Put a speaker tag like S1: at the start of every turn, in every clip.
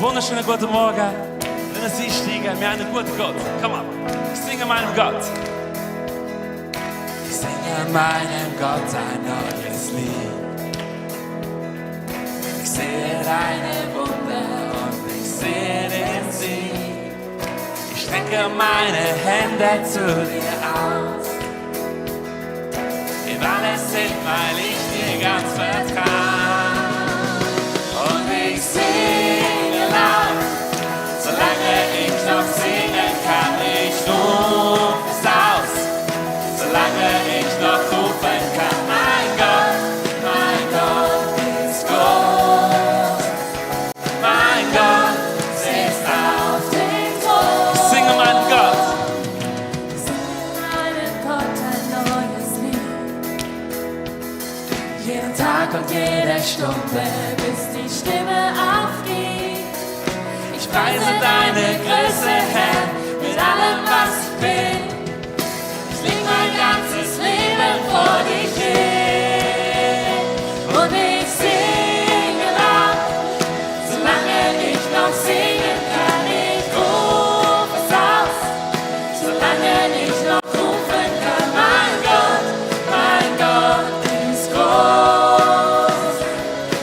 S1: Wunderschönen guten Morgen. Wenn Sie stiegen, wir haben einen guten Gott. Komm on. Ich singe meinem Gott. Ich singe meinem Gott ein neues Lied. Ich sehe deine Wunder und ich sehe den Sieg. Ich strecke meine Hände zu dir aus. Gib alles hin, weil ich dir ganz vertraue. Und ich singe laut, solange ich noch singen kann. Ich ruf es aus, solange ich noch rufen kann. Mein Gott ist groß. Mein Gott sitzt auf dem Thron. Ich singe meinem Gott.
S2: Ich singe meinem Gott ein neues Lied. Jeden Tag und jede Stunde, bis die Stimme aufgeht. Ich preise deine Größe, Herr, mit allem, was ich bin. Ich leg mein ganzes Leben vor dich hin. Und ich singe laut, solange ich noch singen kann. Ich ruf es aus, solange ich noch rufen kann. Mein Gott ist groß.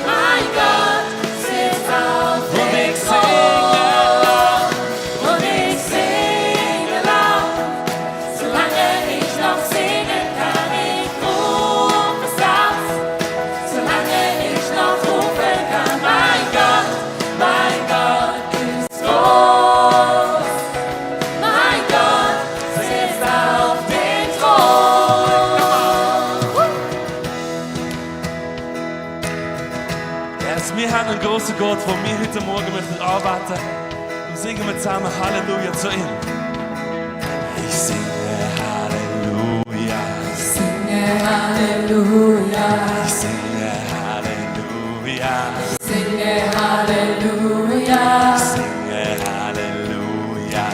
S2: Mein Gott sitzt auf dem Thron. Und ich singe laut, solange ich noch singen kann. Ich ruf es aus, solange ich noch rufen kann. Mein Gott ist groß. Mein Gott sitzt auf dem Thron.
S1: Yes, wir haben einen großen Gott, wo wir heute Morgen möchten arbeiten. Und singen wir zusammen Halleluja zu ihm. Ich singe Halleluja.
S2: Singe Halleluja,
S1: Ich singe Halleluja.
S2: singe Halleluja,
S1: Singe Halleluja.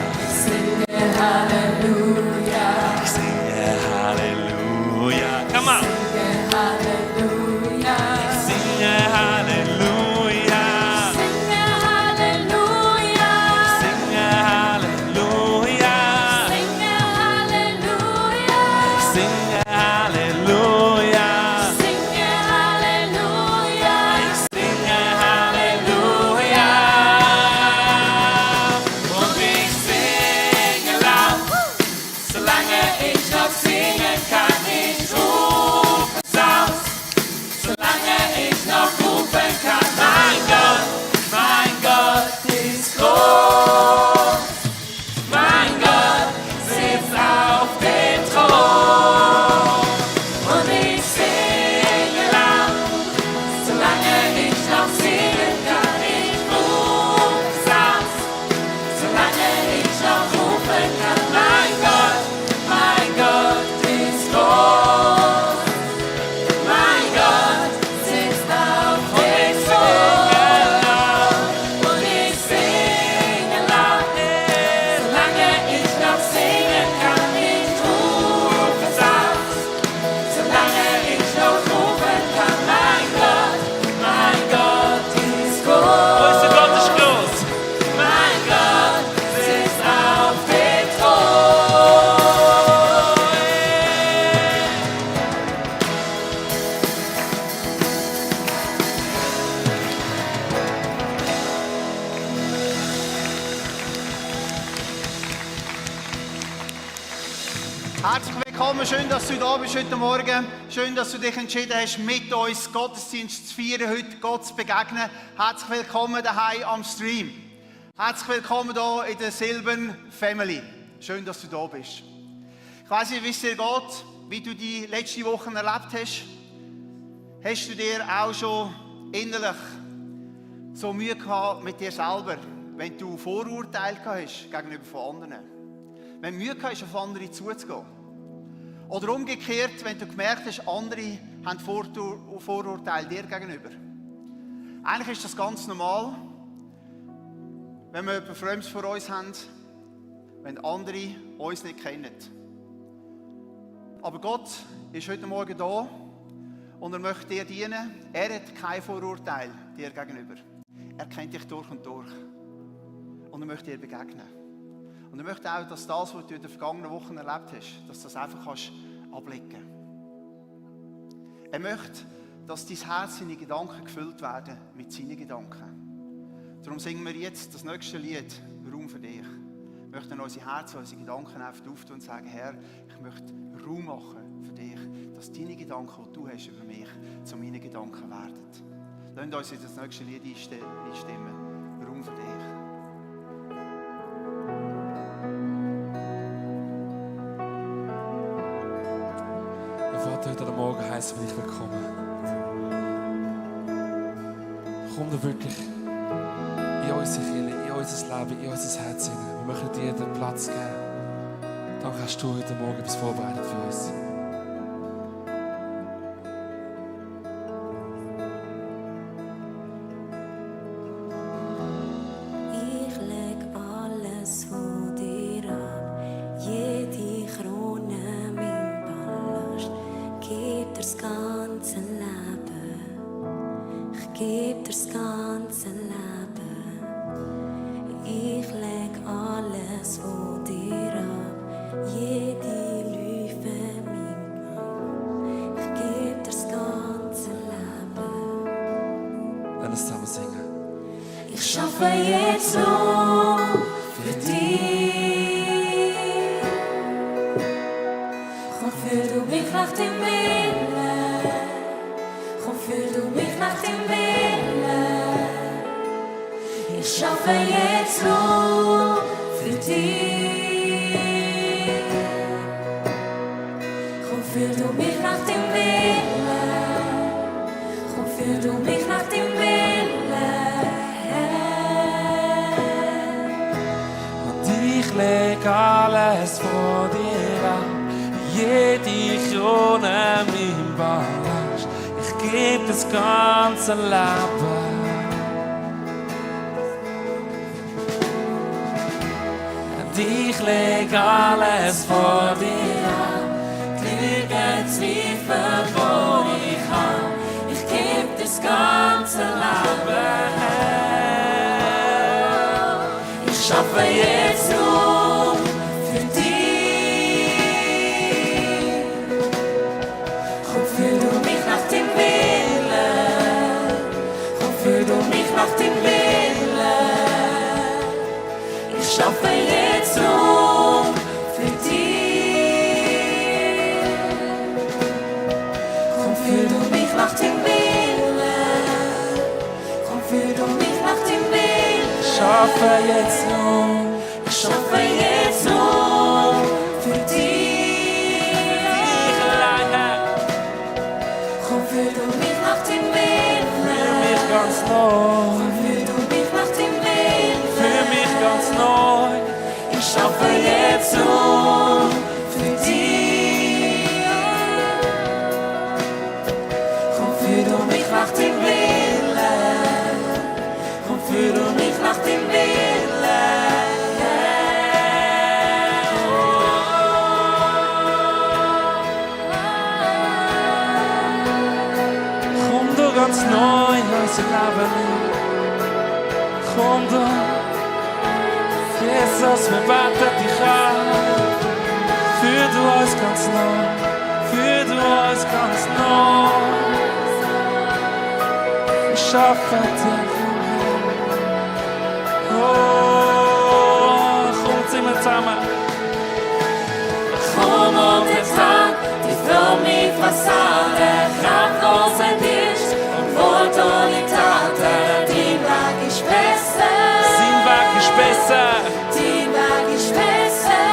S2: singe Halleluja,
S1: Ich singe Halleluja. Come on.
S2: singe Halleluja,
S1: Singe Halleluja.
S2: singe Halleluja,
S1: Singe Halleluja.
S2: singe Halleluja,
S1: Singe Halleluja.
S2: singe Halleluja,
S1: Singe Halleluja. Und ich singe laut, solange ich noch singen kann. Ich ruf es aus, solange ich noch rufen kann. Mein Gott ist groß. Mein Gott sitzt auf dem Thron. Und ich singe laut, solange ich noch singen kann. Ich ruf es aus, solange ich noch rufen kann. Mein Gott ist groß. Mein Gott sitzt auf dem Thron. Und ich singe laut, solange ich noch singen kann. Ich ruf es aus, solange ich noch rufen kann. Mein Gott ist groß. Unser Gott ist groß. Mein Gott sitzt auf dem Thron.
S3: Herzlich willkommen, schön, dass du da bist heute Morgen. Schön, dass du dich entschieden hast, mit uns Gottesdienst zu feiern, heute Gott zu begegnen. Herzlich willkommen daheim am Stream. Herzlich willkommen hier in der Silben Family. Schön, dass du da bist. Ich weiss nicht, wie es dir geht, wie du die letzten Wochen erlebt hast. Hast du dir auch schon innerlich so Mühe gehabt mit dir selber, wenn du Vorurteile gehabt hast gegenüber von anderen? Wenn du Mühe gehabt hast, auf andere zuzugehen? Oder umgekehrt, wenn du gemerkt hast, andere haben Vorurteile dir gegenüber? Eigentlich ist das ganz normal, wenn wir etwas Fremdes vor uns haben, wenn andere uns nicht kennen. Aber Gott ist heute Morgen da und er möchte dir dienen. Er hat kein Vorurteil dir gegenüber. Er kennt dich durch und durch. und er möchte dir begegnen. Und er möchte auch, dass das, was du in den vergangenen Wochen erlebt hast, dass du das einfach kannst ablegen. Er möchte, dass dein Herz, seine Gedanken gefüllt werden mit seinen Gedanken. Darum singen wir jetzt das nächste Lied, Raum für dich. Wir möchten unsere Herzen, unsere Gedanken einfach auftun und sagen, Herr, ich möchte Raum machen für dich, dass deine Gedanken, die du hast über mich, zu meinen Gedanken werden. Lasst uns in das nächste Lied einstimmen. Raum für dich.
S1: Vater, heute Morgen heißen wir dich willkommen. Komm du wirklich in unsere Kirche, in unser Leben, in unser Herz hinein. Wir möchten dir den Platz geben. Danke, hast du heute Morgen etwas vorbereitet für uns.
S2: Ich leg alles von dir ab, jede Krone, mein Ballast. Gib dir das ganze Leben, ich geb dir das ganze Leben. Ich leg alles von dir ab, jede Lüge, mein Bein. Ich geb dir das ganze Leben.
S1: Lass uns zusammen singen.
S2: Ich schaffe jetzt Raum für dich. Komm, fühl du mich nach dem Willen. Komm, fühl du mich nach dem Willen. Ich schaffe jetzt Raum für dich. Komm, fühl du mich nach dem Willen. Komm, fühl du mich nach dem Willen.
S1: Ich leg alles vor dir ab, jede Krone mein Ballast. Ich geb das ganze Leben. Und ich leg alles vor dir ab,
S2: Lügen, Zweifel, wo ich hab. Ich geb das ganze Leben her. Ich schaffe jetzt Raum für dich. Komm, fühl du mich nach dem Willen. Komm, fühl du mich nach dem Willen. Ich schaffe jetzt Raum für dich. Komm, fühl du mich nach dem Willen. Komm, fühl du mich nach dem Willen.
S1: schaffe jetzt Raum.
S2: Ich schaffe jetzt Raum für dich.
S1: Ich lange
S2: Komm, fühl du mich nach dem Willen.
S1: für mich ganz neu.
S2: Fühl du mich nach dem Willen.
S1: Für mich ganz neu.
S2: Ich schaffe jetzt Raum für dich. Komm, fühl du mich nach dem Willen. Komm, fühl du mich nach dem
S1: Komm du ganz neu in unser Leben. Komm du. Jesus, wir beten dich an. Führ du uns ganz neu. Führ du uns ganz neu. Wir schaffen dich. Oh, kommt immer zusammen.
S2: Komm und empfang die fromme Fassade, kraftlose Dienst und wohltuende Taten. Dein Weg ist besser,
S1: Sein Weg ist besser.
S2: dein Weg ist besser.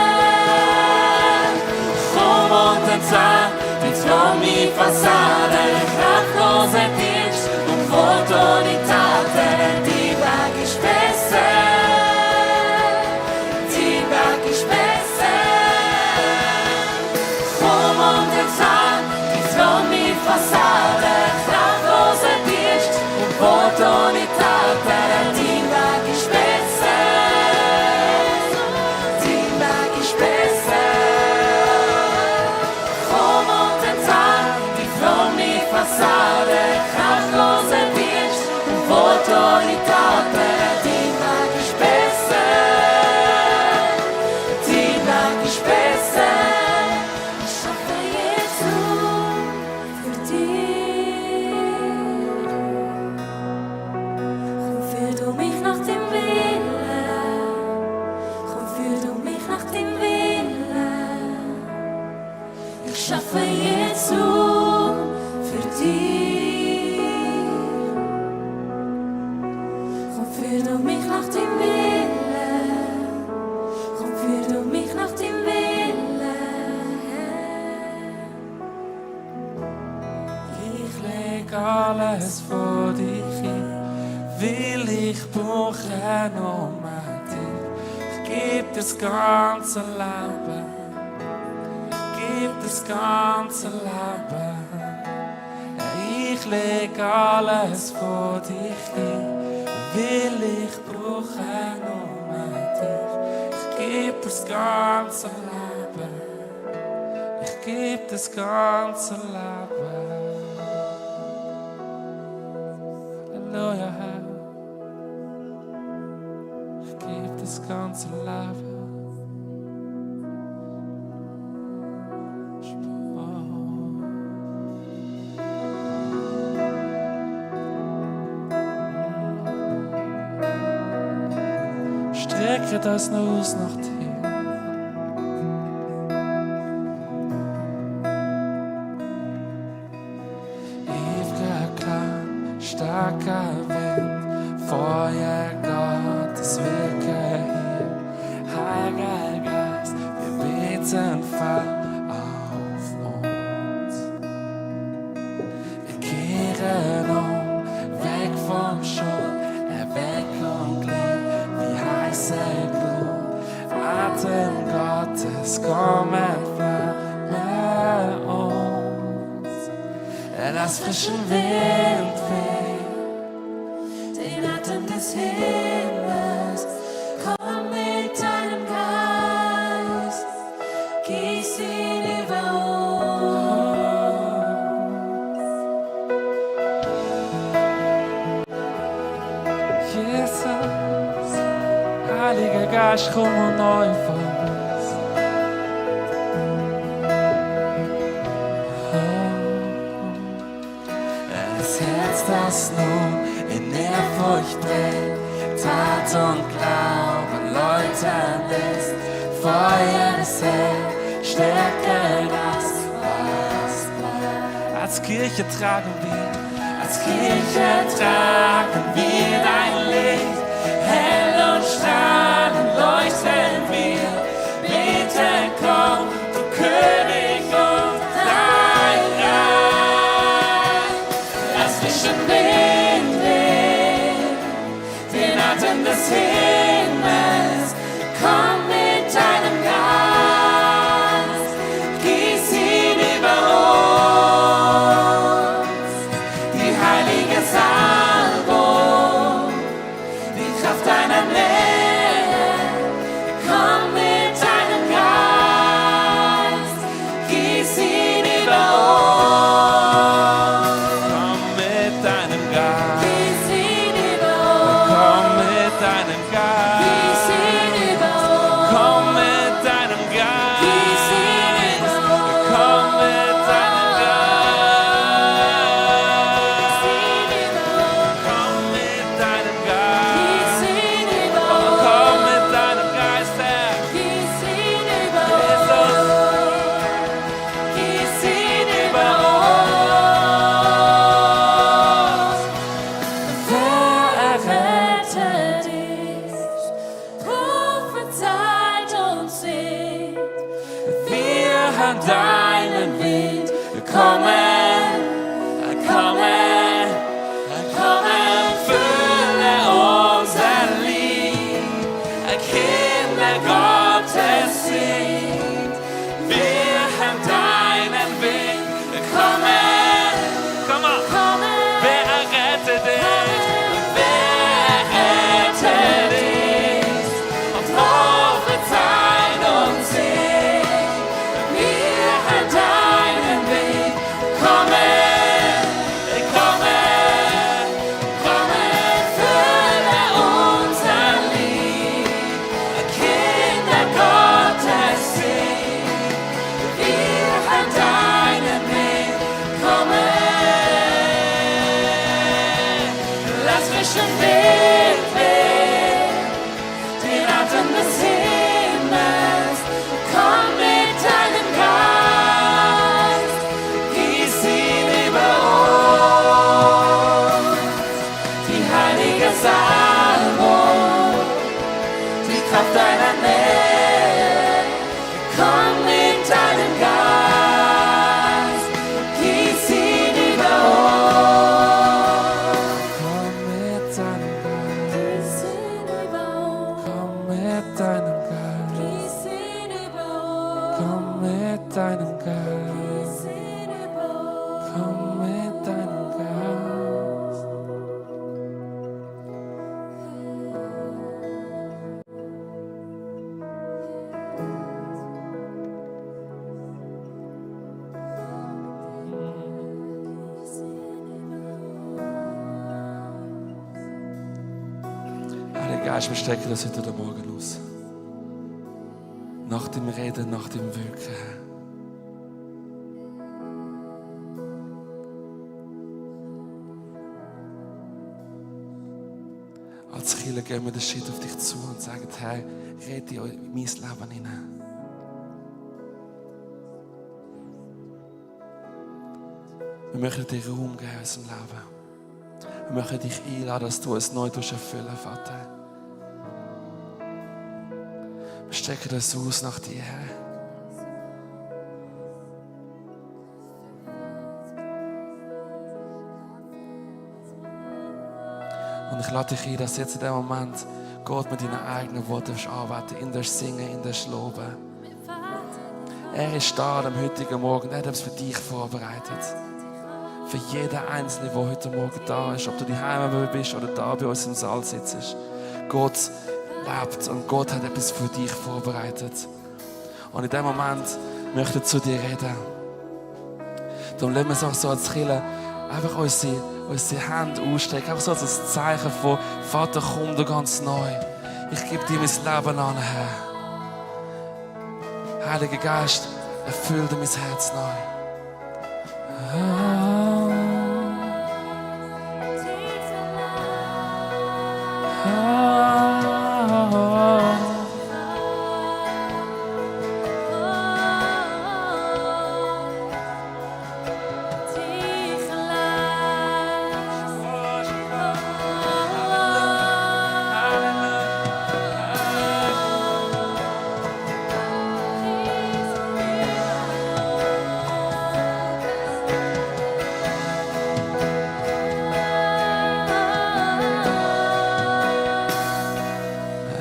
S2: Komm und empfang die fromme Fassade, kraftlose Dienst und wohltuende Taten. Dein Weg ist besser, dein Weg ist besser. Komm und empfang die fromme Fassade, kraftlose Dienst und wohltuende Taten. Dein Weg ist besser, dein Weg ist besser. Komm und empfang die fromme Fassade, kraftlose Dienst und
S1: alles vor dich hin, weil ich brauche nur dich. Ich geb dir das ganze Leben, gib das ganze Leben. Ich leg alles vor dich hin, weil ich brauche nur dich. Ich geb das ganze Leben, ich geb das ganze Leben. Halleluja, Herr. Ich geb das ganze Leben. Strecke das noch aus nach dir. Ewiger Klang, starker Wind, Feuer Gottes wirke hier. Heiliger Geist, wir beten, fall auf uns. Wir kehren weg vom Schuld, Erweckung, wie heiße Glut, Atem Gottes, komm, entflamme uns. Lass frischen Wind wehen,
S2: Den Atem des Himmels, komm mit deinem Geist, gieß ihn über uns.
S1: Jesus, Heiliger Geist, komm und neu von uns. Das Herz, das nun in Ehrfurcht brennt, Tat und Glauben läutern lässt, Feuer des Herrn, stärke das, was bleibt. Als Kirche tragen wir dein Licht, hell und strahlend leuchten wir, beten, komm, du König und dein Reich. Lass frischen Wind wehen, den Atem des Himmels, komm mit deinem Geist, gieß ihn über uns, die heilige Salbung, die Kraft deiner Nähe, komm mit deinem Geist, gieß ihn über uns. Komm mit deinem Geist,
S2: Gieß ihn über
S1: komm
S2: uns,
S1: mit deinem Geist,
S2: gieß ihn über uns,
S1: komm mit deinem Geist,
S2: gieß ihn über uns,
S1: komm mit deinem Geist, komm mit deinem Geist,
S2: gieß ihn über uns,
S1: komm mit deinem Geist, Herr.
S2: gieß ihn über
S1: Jesus,
S2: uns, gieß ihn über uns. Wer errettet ist, prophezeit und singt.
S1: wir haben deinen Wind, kommen, kommen, kommen, fülle unser Lied, Kinder Gottes singt, wir haben deinen Wind, kommen, komm on, wer errettet ist, und prophezeit und singt, wir haben deinen Weg, kommen, kommen, kommen, fülle unser Lied, Kinder Gottes singt, wir haben deinen Weg, kommen, lass frischen Wind wehen, den Atem des Himmels, komm mit deinem Geist, gieß ihn über uns, die heilige Salbung, die Kraft deiner Nähe, komm mit deinem Geist, gieß ihn über uns.
S4: Geist, wir strecken das heute Morgen aus. Nach dem Reden, nach dem Wirken, Herr. Als Kirche gehen wir den Schritt auf dich zu und sagen, Herr, rede in mein Leben hinein. Wir möchten dir Raum geben in unserem Leben. Wir möchten dich einladen, dass du es neu erfüllen, Vater. Wir strecken das aus nach dir, Herr. Und ich lade dich ein, dass jetzt in diesem Moment Gott mit deinen eigenen Worten anbeten, in der Singen, in der Loben. Er ist da am heutigen Morgen, er hat etwas für dich vorbereitet. Für jeden Einzelnen, der heute Morgen da ist, ob du daheim bist oder da bei uns im Saal sitzt. Gott lebt und Gott hat etwas für dich vorbereitet. Und in diesem Moment möchte ich zu dir reden. Darum lassen wir es auch so als Kirche einfach unsere Hände ausstrecken, einfach so als ein Zeichen von Vater, komm du ganz neu. Ich gebe dir mein Leben an, Herr. Heiliger Geist, erfüll dir mein Herz neu.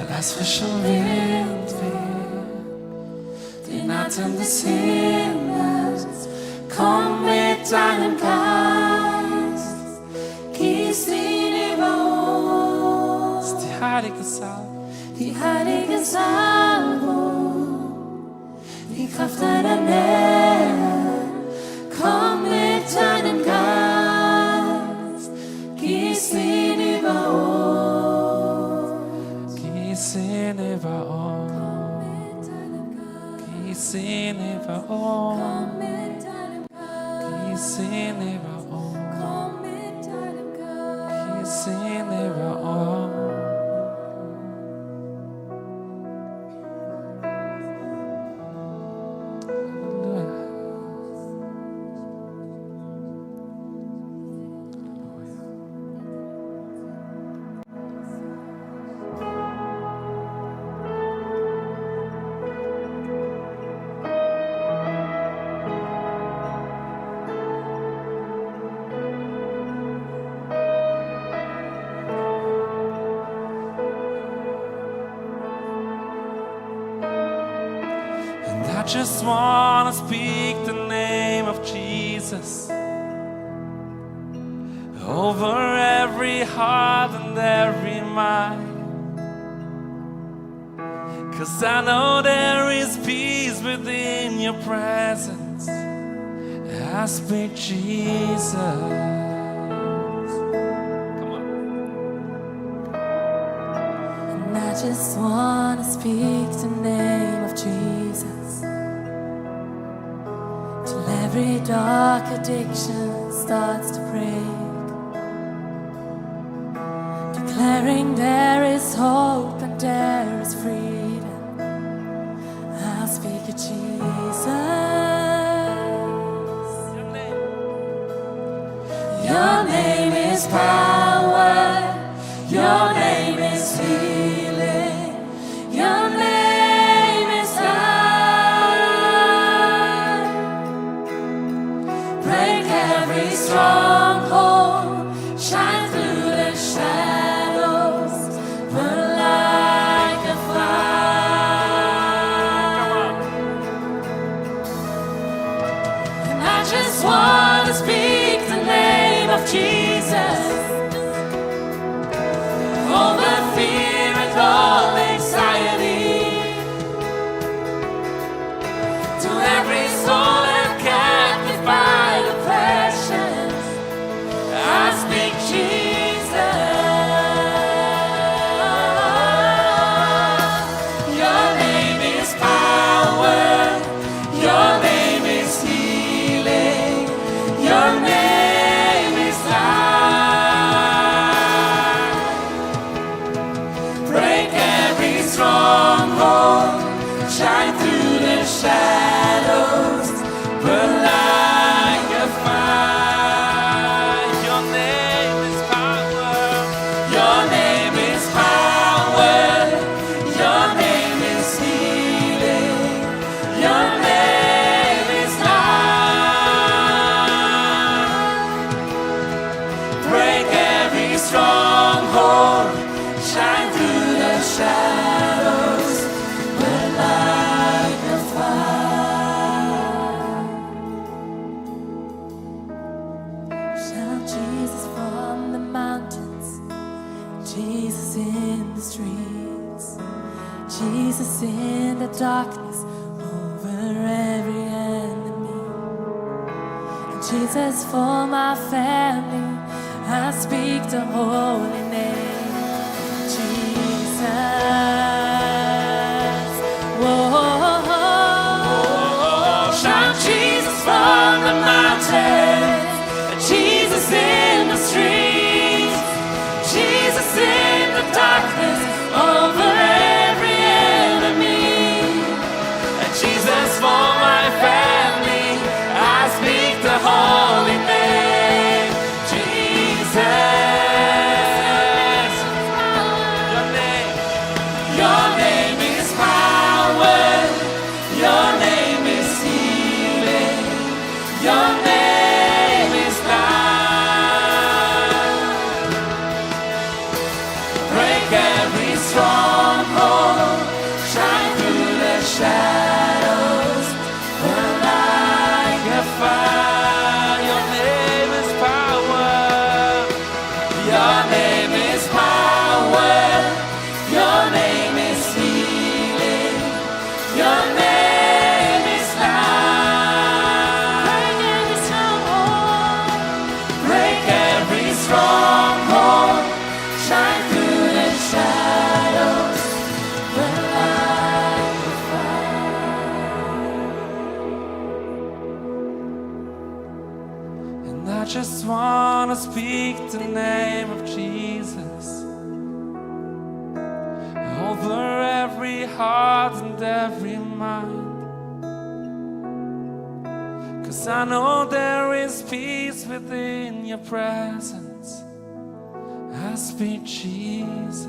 S4: Lass frischen Wind weht, den Atem des Himmels, komm mit deinem Geist, gieß ihn über uns. Die heilige Salbung, die Kraft deiner Nähe, komm mit deinem Geist, gieß ihn über uns. Gieß ihn über uns. Gieß ihn über uns. Gieß ihn über uns. Gieß ihn über uns. I just want to speak the name of Jesus over every heart and every mind. 'Cause I know there is peace within your presence. I speak Jesus. Come on.
S2: And I just want to speak the name of Jesus. Till every dark addiction starts to break. Declaring there is hope and there is freedom. I'll speak of Jesus. Your name is power. Your name is healing. Your name is life. Break every stronghold. Shine through the shadows. Burn like a fire. And I just want to speak the name of Jesus over fear and all anxiety, to every soul held captive by depression. I speak Jesus. Jesus in the streets, Jesus in the darkness over every enemy. And Jesus for my family, I speak the holy name. Jesus. Whoa. Shout Jesus from the mountains, Jesus in the streets, Jesus in the darkness over every enemy.
S1: Jesus for my family, I speak the holy name. Jesus. Your name is power. Your name is healing. Your name is life. Break every stronghold. Shine through the shadows. Burn like a fire. Your name is power. Your name is power. Your name is healing. Your name is life. Break every stronghold. Shine through the shadows. Burn like a fire.
S4: And I just want to speak the name of Jesus over every heart and every mind. 'Cause I know there is peace within your presence. I speak Jesus.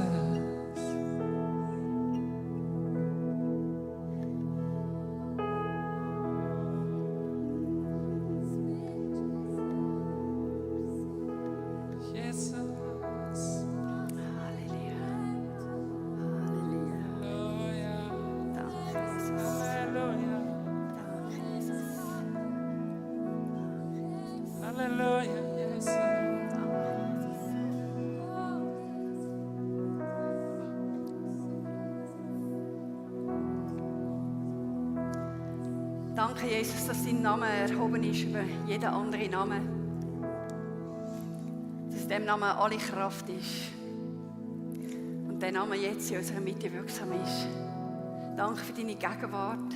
S4: Jesus. Hallelujah, yes.
S5: Danke, Jesus, dass dein Name erhoben ist über jeden anderen Namen. Dass in diesem Namen alle Kraft ist. Und der Name jetzt in unserer Mitte wirksam ist. Danke für deine Gegenwart.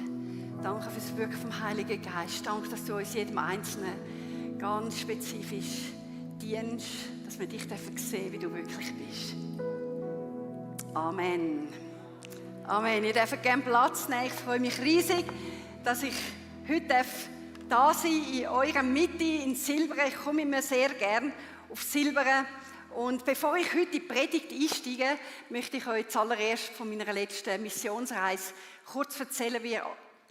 S5: Danke für das Wirken vom Heiligen Geist. Danke, dass du uns jedem Einzelnen ganz spezifisch dienst, dass wir dich sehen dürfen, wie du wirklich bist. Amen. Amen. Ihr dürft gerne Platz nehmen. Ich freue mich riesig, dass ich heute da sein darf, in eurer Mitte, in Silberen. Ich komme immer sehr gern auf Silberen. Und bevor ich heute in die Predigt einsteige, möchte ich euch zuallererst von meiner letzten Missionsreise kurz erzählen, wie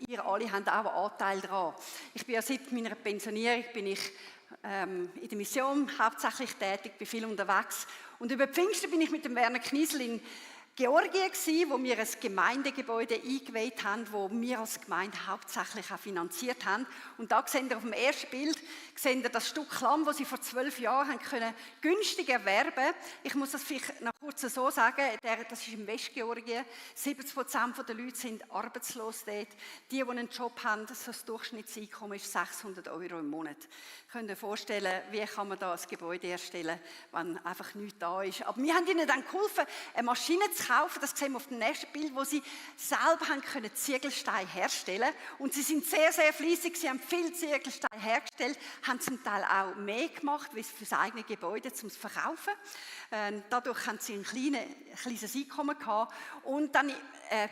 S5: ihr alle habt auch einen Anteil daran. Ich bin ja seit meiner Pensionierung in der Mission hauptsächlich tätig, bin viel unterwegs. Und über Pfingsten bin ich mit dem Werner Kniesel in Georgien gsi, wo wir ein Gemeindegebäude eingeweiht haben, wo wir als Gemeinde hauptsächlich auch finanziert haben. Und da seht ihr auf dem ersten Bild das Stück Land, das sie vor 12 Jahren haben können günstig erwerben. Ich muss das vielleicht noch kurz so sagen, das ist im Westgeorgien. 70% der Leute sind arbeitslos dort. Die einen Job haben, das Durchschnittseinkommen ist 600 € im Monat. Könnt ihr euch vorstellen, wie kann man da ein Gebäude erstellen, wenn einfach nichts da ist. Aber wir haben ihnen dann geholfen, eine Maschine zu kaufen. Das sehen wir auf dem nächsten Bild, wo sie selber haben können Ziegelsteine herstellen. Und sie sind sehr, sehr fleissig. Sie haben viel Ziegelsteine hergestellt, haben zum Teil auch mehr gemacht, wie für das eigene Gebäude zum Verkaufen. Dadurch haben sie ein kleines Einkommen gehabt. Und dann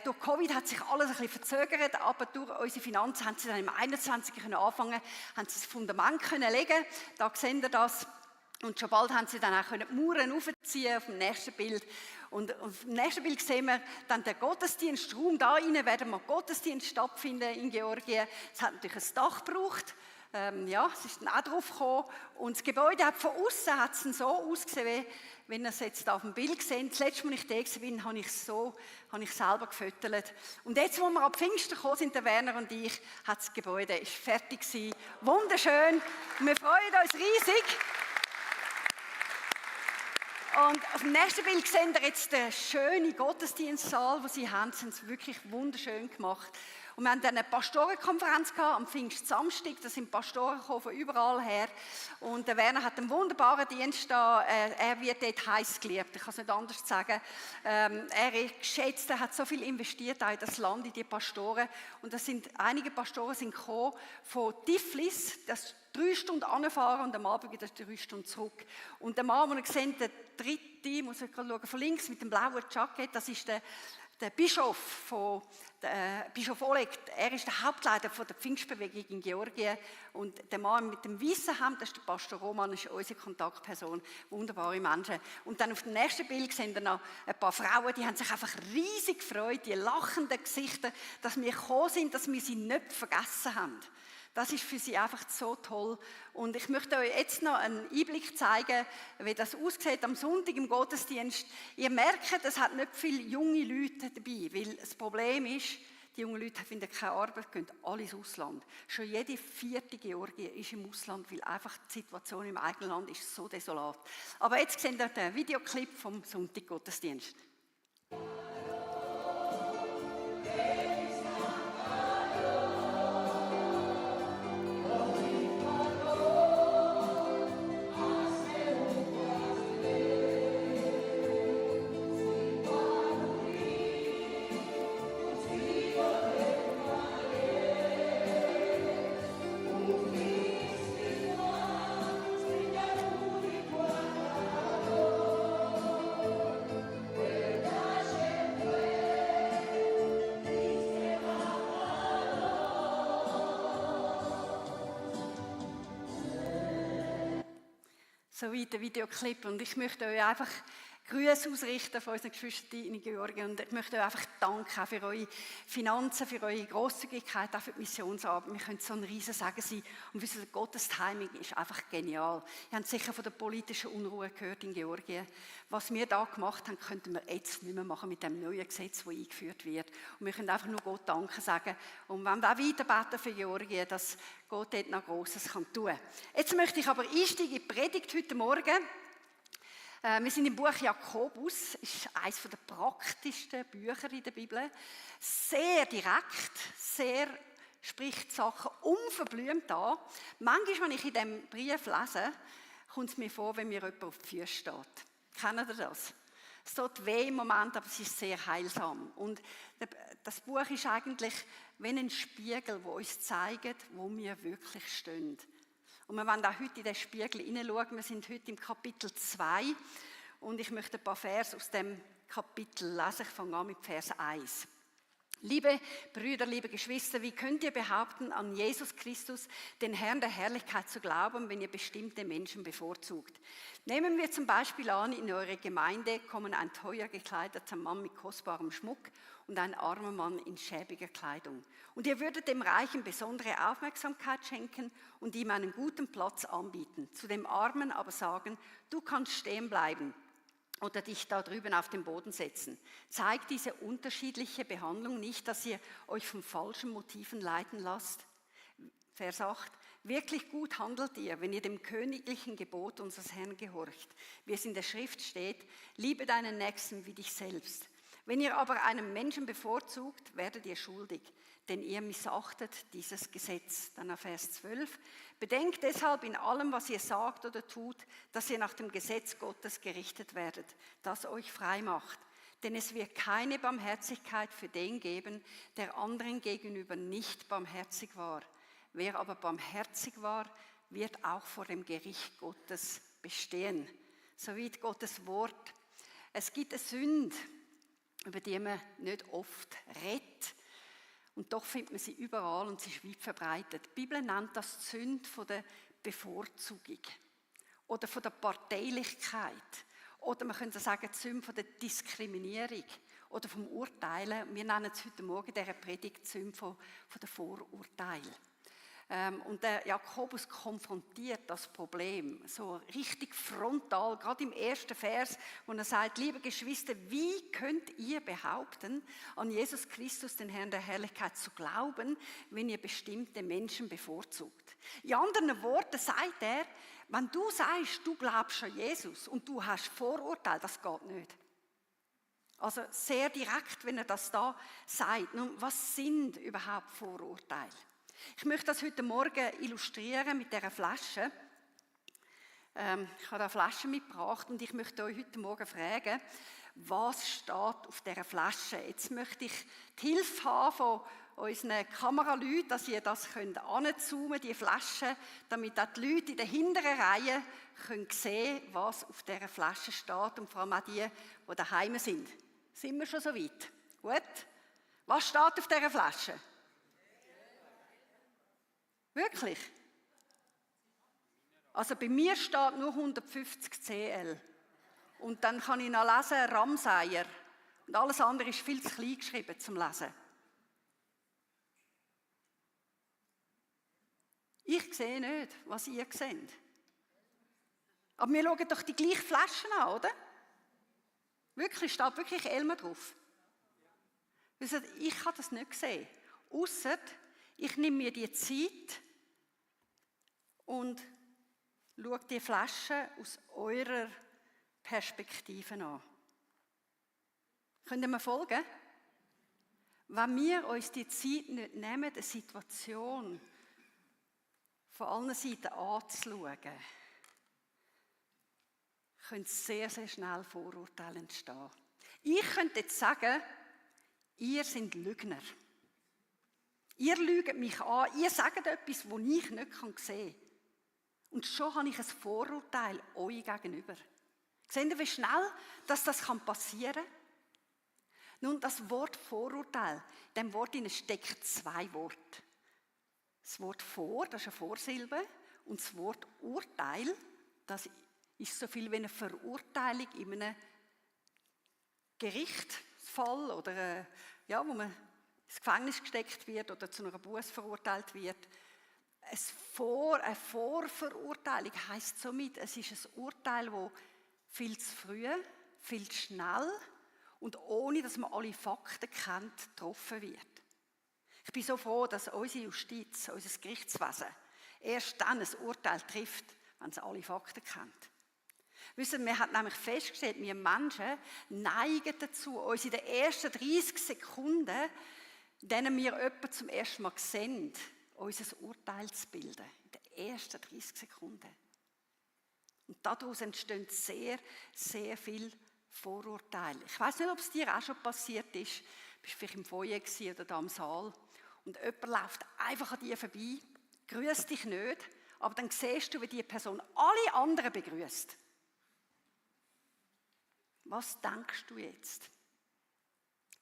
S5: durch Covid hat sich alles ein bisschen verzögert, aber durch unsere Finanzen haben sie dann im 21. anfangen, haben sie das Fundament können legen. Da seht ihr das. Und schon bald haben sie dann auch die Mauern aufziehen auf dem nächsten Bild. Und auf dem nächsten Bild sehen wir dann den Gottesdienstraum. Da rein werden wir Gottesdienst stattfinden in Georgien. Es hat natürlich ein Dach gebraucht. Es ist dann auch drauf gekommen. Und das Gebäude hat von außen hat es so ausgesehen, wenn ihr es jetzt auf dem Bild seht. Das letzte Mal, als ich da war, habe ich selber gefüttert. Und jetzt, wo wir ab Pfingsten gekommen sind, der Werner und ich, hat das Gebäude ist fertig gewesen. Wunderschön. Wir freuen uns riesig. Und auf dem nächsten Bild sehen wir jetzt den schönen Gottesdienstsaal, den sie haben. Sie haben es wirklich wunderschön gemacht. Und wir haben dann eine Pastorenkonferenz gehabt, am Pfingstsamstag. Da sind Pastoren gekommen von überall her. Und der Werner hat einen wunderbaren Dienst da. Er wird dort heiß geliebt. Ich kann es nicht anders sagen. Er ist geschätzt, er hat so viel investiert auch in das Land, in die Pastoren. Und einige Pastoren sind gekommen von Tiflis, das 3 Stunden anfahren und am Abend wieder 3 Stunden zurück. Und der Mann, den ihr seht, der dritte, muss ich gerade schauen, von links mit dem blauen Jacket, das ist der Bischof Bischof Oleg. Er ist der Hauptleiter von der Pfingstbewegung in Georgien. Und der Mann mit dem weißen Hemd, das ist der Pastor Roman, das ist unsere Kontaktperson. Wunderbare Menschen. Und dann auf dem nächsten Bild sehen wir noch ein paar Frauen, die haben sich einfach riesig gefreut, die lachenden Gesichter, dass wir gekommen sind, dass wir sie nicht vergessen haben. Das ist für sie einfach so toll. Und ich möchte euch jetzt noch einen Einblick zeigen, wie das aussieht am Sonntag im Gottesdienst. Ihr merkt, es hat nicht viele junge Leute dabei, weil das Problem ist, die jungen Leute finden keine Arbeit, gehen alle ins Ausland. Schon jede 4. Georgie ist im Ausland, weil einfach die Situation im eigenen Land ist so desolat. Aber jetzt sehen wir den Videoclip vom Sonntag-Gottesdienst. Soweit der Videoclip. Und ich möchte euch einfach Grüße ausrichten von unseren Geschwistern in Georgien. Und ich möchte euch einfach danken für eure Finanzen, für eure Grosszügigkeit, auch für die Missionsarbeit. Wir können so ein riesen Segen sein. Und wisst ihr, Gottes Timing ist einfach genial. Ihr habt sicher von der politischen Unruhe gehört in Georgien. Was wir da gemacht haben, könnten wir jetzt nicht mehr machen mit dem neuen Gesetz, das eingeführt wird. Und wir können einfach nur Gott Danke sagen. Und wenn wir auch weiter beten für Georgien, dass Gott dort noch Grosses tun kann. Jetzt möchte ich aber einsteigen in die Predigt heute Morgen. Wir sind im Buch Jakobus, das ist eines der praktischsten Bücher in der Bibel. Sehr direkt, spricht Sachen unverblümt an. Manchmal, wenn ich in diesem Brief lese, kommt es mir vor, wenn mir jemand auf die Füße steht. Kennt ihr das? Es tut weh im Moment, aber es ist sehr heilsam. Und das Buch ist eigentlich wie ein Spiegel, der uns zeigt, wo wir wirklich stehen. Und wir wollen auch heute in den Spiegel hineinschauen. Wir sind heute im Kapitel 2 und ich möchte ein paar Verse aus dem Kapitel lesen. Ich fange an mit Vers 1. Liebe Brüder, liebe Geschwister, wie könnt ihr behaupten, an Jesus Christus, den Herrn der Herrlichkeit, zu glauben, wenn ihr bestimmte Menschen bevorzugt? Nehmen wir zum Beispiel an, in eure Gemeinde kommen ein teuer gekleideter Mann mit kostbarem Schmuck und ein armer Mann in schäbiger Kleidung. Und ihr würdet dem Reichen besondere Aufmerksamkeit schenken und ihm einen guten Platz anbieten. Zu dem Armen aber sagen, du kannst stehen bleiben oder dich da drüben auf den Boden setzen. Zeigt diese unterschiedliche Behandlung nicht, dass ihr euch von falschen Motiven leiten lasst? Vers 8. Wirklich gut handelt ihr, wenn ihr dem königlichen Gebot unseres Herrn gehorcht, wie es in der Schrift steht, liebe deinen Nächsten wie dich selbst. Wenn ihr aber einen Menschen bevorzugt, werdet ihr schuldig, denn ihr missachtet dieses Gesetz. Dann auf Vers 12. Bedenkt deshalb in allem, was ihr sagt oder tut, dass ihr nach dem Gesetz Gottes gerichtet werdet, das euch frei macht. Denn es wird keine Barmherzigkeit für den geben, der anderen gegenüber nicht barmherzig war. Wer aber barmherzig war, wird auch vor dem Gericht Gottes bestehen. Soweit Gottes Wort. Es gibt eine Sünde, über die man nicht oft redet. Und doch findet man sie überall und sie ist weit verbreitet. Die Bibel nennt das die Sünde von der Bevorzugung oder von der Parteilichkeit. Oder man könnte sagen, die Sünde von der Diskriminierung oder vom Urteilen. Wir nennen es heute Morgen in dieser Predigt die Sünde von der Vorurteil. Und der Jakobus konfrontiert das Problem so richtig frontal, gerade im ersten Vers, wo er sagt, liebe Geschwister, wie könnt ihr behaupten, an Jesus Christus, den Herrn der Herrlichkeit, zu glauben, wenn ihr bestimmte Menschen bevorzugt? In anderen Worten sagt er, wenn du sagst, du glaubst an Jesus und du hast Vorurteile, das geht nicht. Also sehr direkt, wenn er das da sagt. Nun, was sind überhaupt Vorurteile? Ich möchte das heute Morgen illustrieren mit dieser Flasche. Ich habe eine Flasche mitgebracht und ich möchte euch heute Morgen fragen, was steht auf dieser Flasche? Jetzt möchte ich die Hilfe haben von unseren Kameraleuten, dass ihr das anzoomen könnt, die Flasche, damit auch die Leute in der hinteren Reihe können sehen, was auf dieser Flasche steht und vor allem auch die daheim sind. Sind wir schon so weit? Gut. Was steht auf dieser Flasche? Wirklich? Also bei mir steht nur 150 CL. Und dann kann ich noch lesen, Ramseier. Und alles andere ist viel zu klein geschrieben zum Lesen. Ich sehe nicht, was ihr seht. Aber wir schauen doch die gleichen Flaschen an, oder? Wirklich, steht wirklich Elmer drauf. Ich habe das nicht gesehen. Ausser, ich nehme mir die Zeit und schaue die Flasche aus eurer Perspektive an. Könnt ihr mir folgen? Wenn wir uns die Zeit nicht nehmen, eine Situation von allen Seiten anzuschauen, können sehr, sehr schnell Vorurteile entstehen. Ich könnte jetzt sagen, ihr seid Lügner. Ihr lügt mich an, ihr sagt etwas, das ich nicht sehen kann. Und schon habe ich ein Vorurteil euch gegenüber. Seht ihr, wie schnell das passieren kann? Nun, das Wort Vorurteil, in dem Wort steckt 2 Worte. Das Wort vor, das ist eine Vorsilbe, und das Wort Urteil, das ist so viel wie eine Verurteilung in einem Gerichtsfall oder wo man ins Gefängnis gesteckt wird oder zu einer Buße verurteilt wird. Eine Vorverurteilung heisst somit, es ist ein Urteil, das viel zu früh, viel zu schnell und ohne, dass man alle Fakten kennt, getroffen wird. Ich bin so froh, dass unsere Justiz, unser Gerichtswesen erst dann ein Urteil trifft, wenn es alle Fakten kennt. Wissen, wir haben nämlich festgestellt, wir Menschen neigen dazu, uns in den ersten 30 Sekunden, in denen wir jemanden zum ersten Mal sehen, unser Urteil zu bilden. In den ersten 30 Sekunden. Und daraus entstehen sehr, sehr viele Vorurteile. Ich weiss nicht, ob es dir auch schon passiert ist. Du bist vielleicht im Foyer oder da im Saal und jemand läuft einfach an dir vorbei, grüßt dich nicht, aber dann siehst du, wie die Person alle anderen begrüßt. Was denkst du jetzt?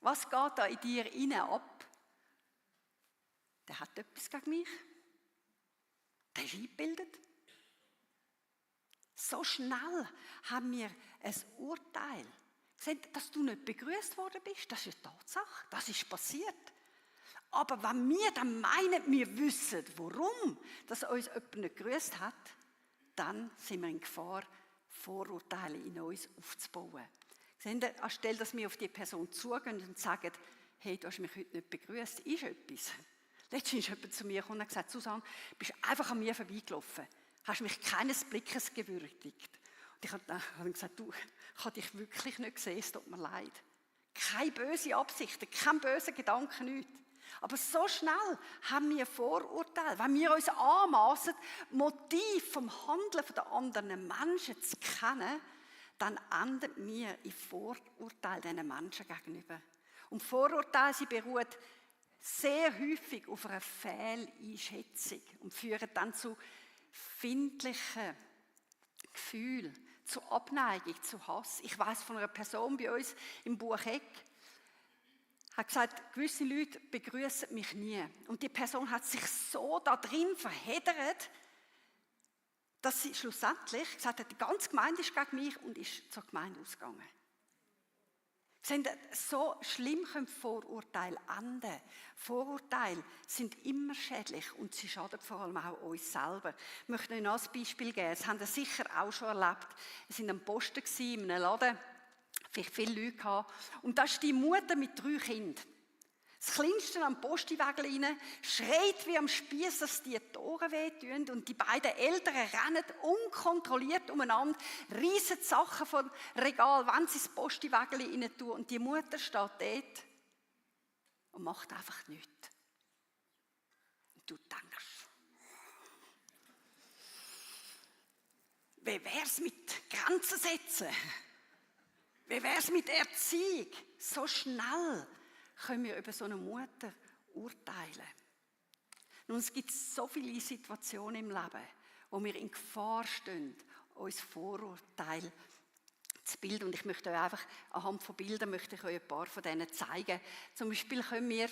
S5: Was geht da in dir rein ab? Der hat etwas gegen mich. Der ist eingebildet. So schnell haben wir ein Urteil. Dass du nicht begrüßt worden bist, das ist eine Tatsache. Das ist passiert. Aber wenn wir dann meinen, wir wissen, warum dass uns jemand nicht gegrüßt hat, dann sind wir in Gefahr, Vorurteile in uns aufzubauen. Seht ihr, anstelle dass wir auf die Person zugehen und sagen, hey, du hast mich heute nicht begrüßt, ist etwas. Letztens ist jemand zu mir gekommen und hat gesagt, Susanne, du bist einfach an mir vorbeigelaufen, hast mich keines Blickes gewürdigt. Und ich habe gesagt, du, ich habe dich wirklich nicht gesehen, es tut mir leid. Keine böse Absichten, kein böser Gedanke, nichts. Aber so schnell haben wir Vorurteile. Wenn wir uns anmassen, Motiv vom Handeln der anderen Menschen zu kennen, dann enden wir in Vorurteilen diesen Menschen gegenüber. Und Vorurteile, sie beruhen sehr häufig auf einer Fehleinschätzung und führen dann zu findlichen Gefühlen, zu Abneigung, zu Hass. Ich weiss von einer Person bei uns im Bucheck, hat gesagt, gewisse Leute begrüßen mich nie. Und die Person hat sich so da drin verheddert, dass sie schlussendlich gesagt hat, die ganze Gemeinde ist gegen mich und ist zur Gemeinde ausgegangen. So schlimm können Vorurteile enden. Vorurteile sind immer schädlich und sie schaden vor allem auch uns selber. Ich möchte euch noch ein Beispiel geben. Das haben ihr sicher auch schon erlebt. Wir waren am Posten in einem Laden, vielleicht viele Leute gehabt. Und da ist die Mutter mit 3 Kindern. das Kleinste am Postiwägel rein, schreit wie am Spiess, dass die Tore wehtun und die beiden Eltern rennen unkontrolliert umeinander, reissen die Sachen vom Regal, wenn sie das Postiwägel rein tun und die Mutter steht dort und macht einfach nichts. Und du denkst, wie wär's mit Grenzen setzen? Wie wär's mit Erziehung? So schnell können wir über so eine Mutter urteilen. Nun, es gibt so viele Situationen im Leben, wo wir in Gefahr stehen, uns Vorurteile zu bilden. Und ich möchte euch einfach anhand von Bildern möchte ich euch ein paar von denen zeigen. Zum Beispiel können wir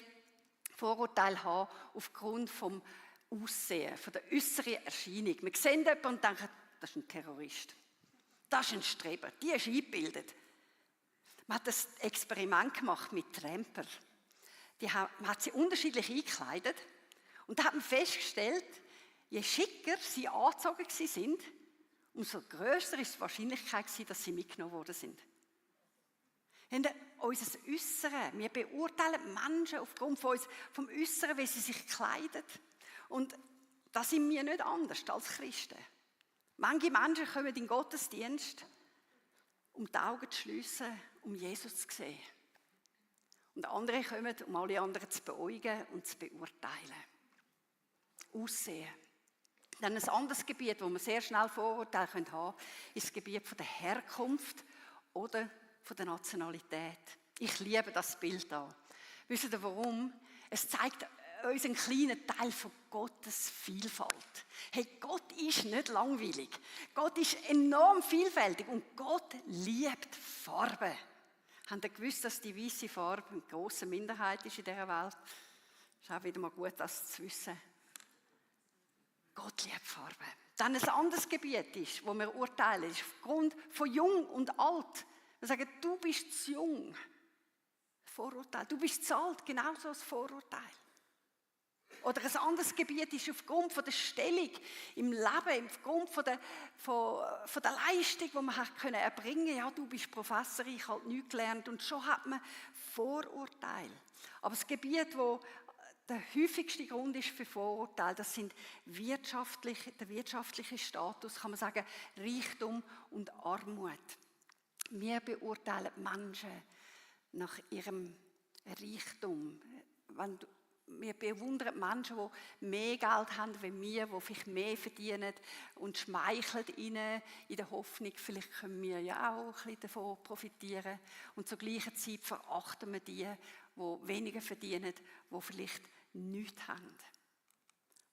S5: Vorurteile haben aufgrund vom Aussehen, von der äußeren Erscheinung. Wir sehen jemanden und denken, das ist ein Terrorist. Das ist ein Streber. Die ist eingebildet. Man hat ein Experiment gemacht mit Tramper. Man hat sie unterschiedlich eingekleidet. Und da hat man festgestellt, je schicker sie angezogen sind, umso grösser ist die Wahrscheinlichkeit, dass sie mitgenommen worden sind. Unser Äußeres. Wir beurteilen Menschen aufgrund vom Äußeren, wie sie sich kleiden. Und da sind wir nicht anders als Christen. Manche Menschen kommen in den Gottesdienst, um die Augen zu schliessen, um Jesus zu sehen. Und andere kommen, um alle anderen zu beäugen und zu beurteilen. Aussehen. Dann ein anderes Gebiet, wo wir sehr schnell Vorurteile haben können, ist das Gebiet von der Herkunft oder von der Nationalität. Ich liebe das Bild da. Wisst ihr warum? Es zeigt uns einen kleinen Teil von Gottes Vielfalt. Hey, Gott ist nicht langweilig. Gott ist enorm vielfältig und Gott liebt Farben. Habt ihr gewusst, dass die weiße Farbe eine grosse Minderheit ist in dieser Welt? Ist auch wieder mal gut, das zu wissen. Gott liebt Farben. Dann ein anderes Gebiet ist, wo wir urteilen, ist aufgrund von Jung und Alt. Wir sagen, du bist zu jung. Vorurteil. Du bist zu alt, genauso ein Vorurteil. Oder ein anderes Gebiet ist aufgrund von der Stellung im Leben, aufgrund von der Leistung, die man erbringen konnte. Ja, du bist Professor, ich habe nichts gelernt. Und schon hat man Vorurteile. Aber das Gebiet, wo der häufigste Grund ist für Vorurteile, das sind der wirtschaftliche Status, kann man sagen, Reichtum und Armut. Wir beurteilen Menschen nach ihrem Reichtum. Wir bewundern Menschen, die mehr Geld haben als wir, die vielleicht mehr verdienen und schmeicheln ihnen in der Hoffnung, vielleicht können wir ja auch ein bisschen davon profitieren. Und zur gleichen Zeit verachten wir die weniger verdienen, die vielleicht nichts haben.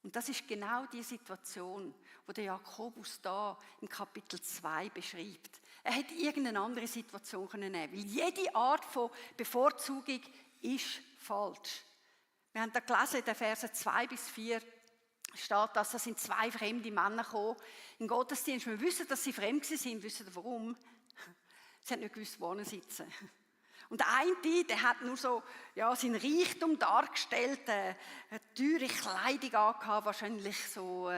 S5: Und das ist genau die Situation, die der Jakobus da im Kapitel 2 beschreibt. Er hätte irgendeine andere Situation nehmen können, weil jede Art von Bevorzugung ist falsch. Wir haben da gelesen, in den Versen 2 bis 4 steht, dass da sind 2 fremde Männer gekommen im Gottesdienst. Wir wissen, dass sie fremd sind. Wissen Sie warum? Sie haben nicht gewusst, wo sie sitzen. Und der eine, der hat nur so, ja, seinen Reichtum dargestellt, eine teure Kleidung angehabt, wahrscheinlich so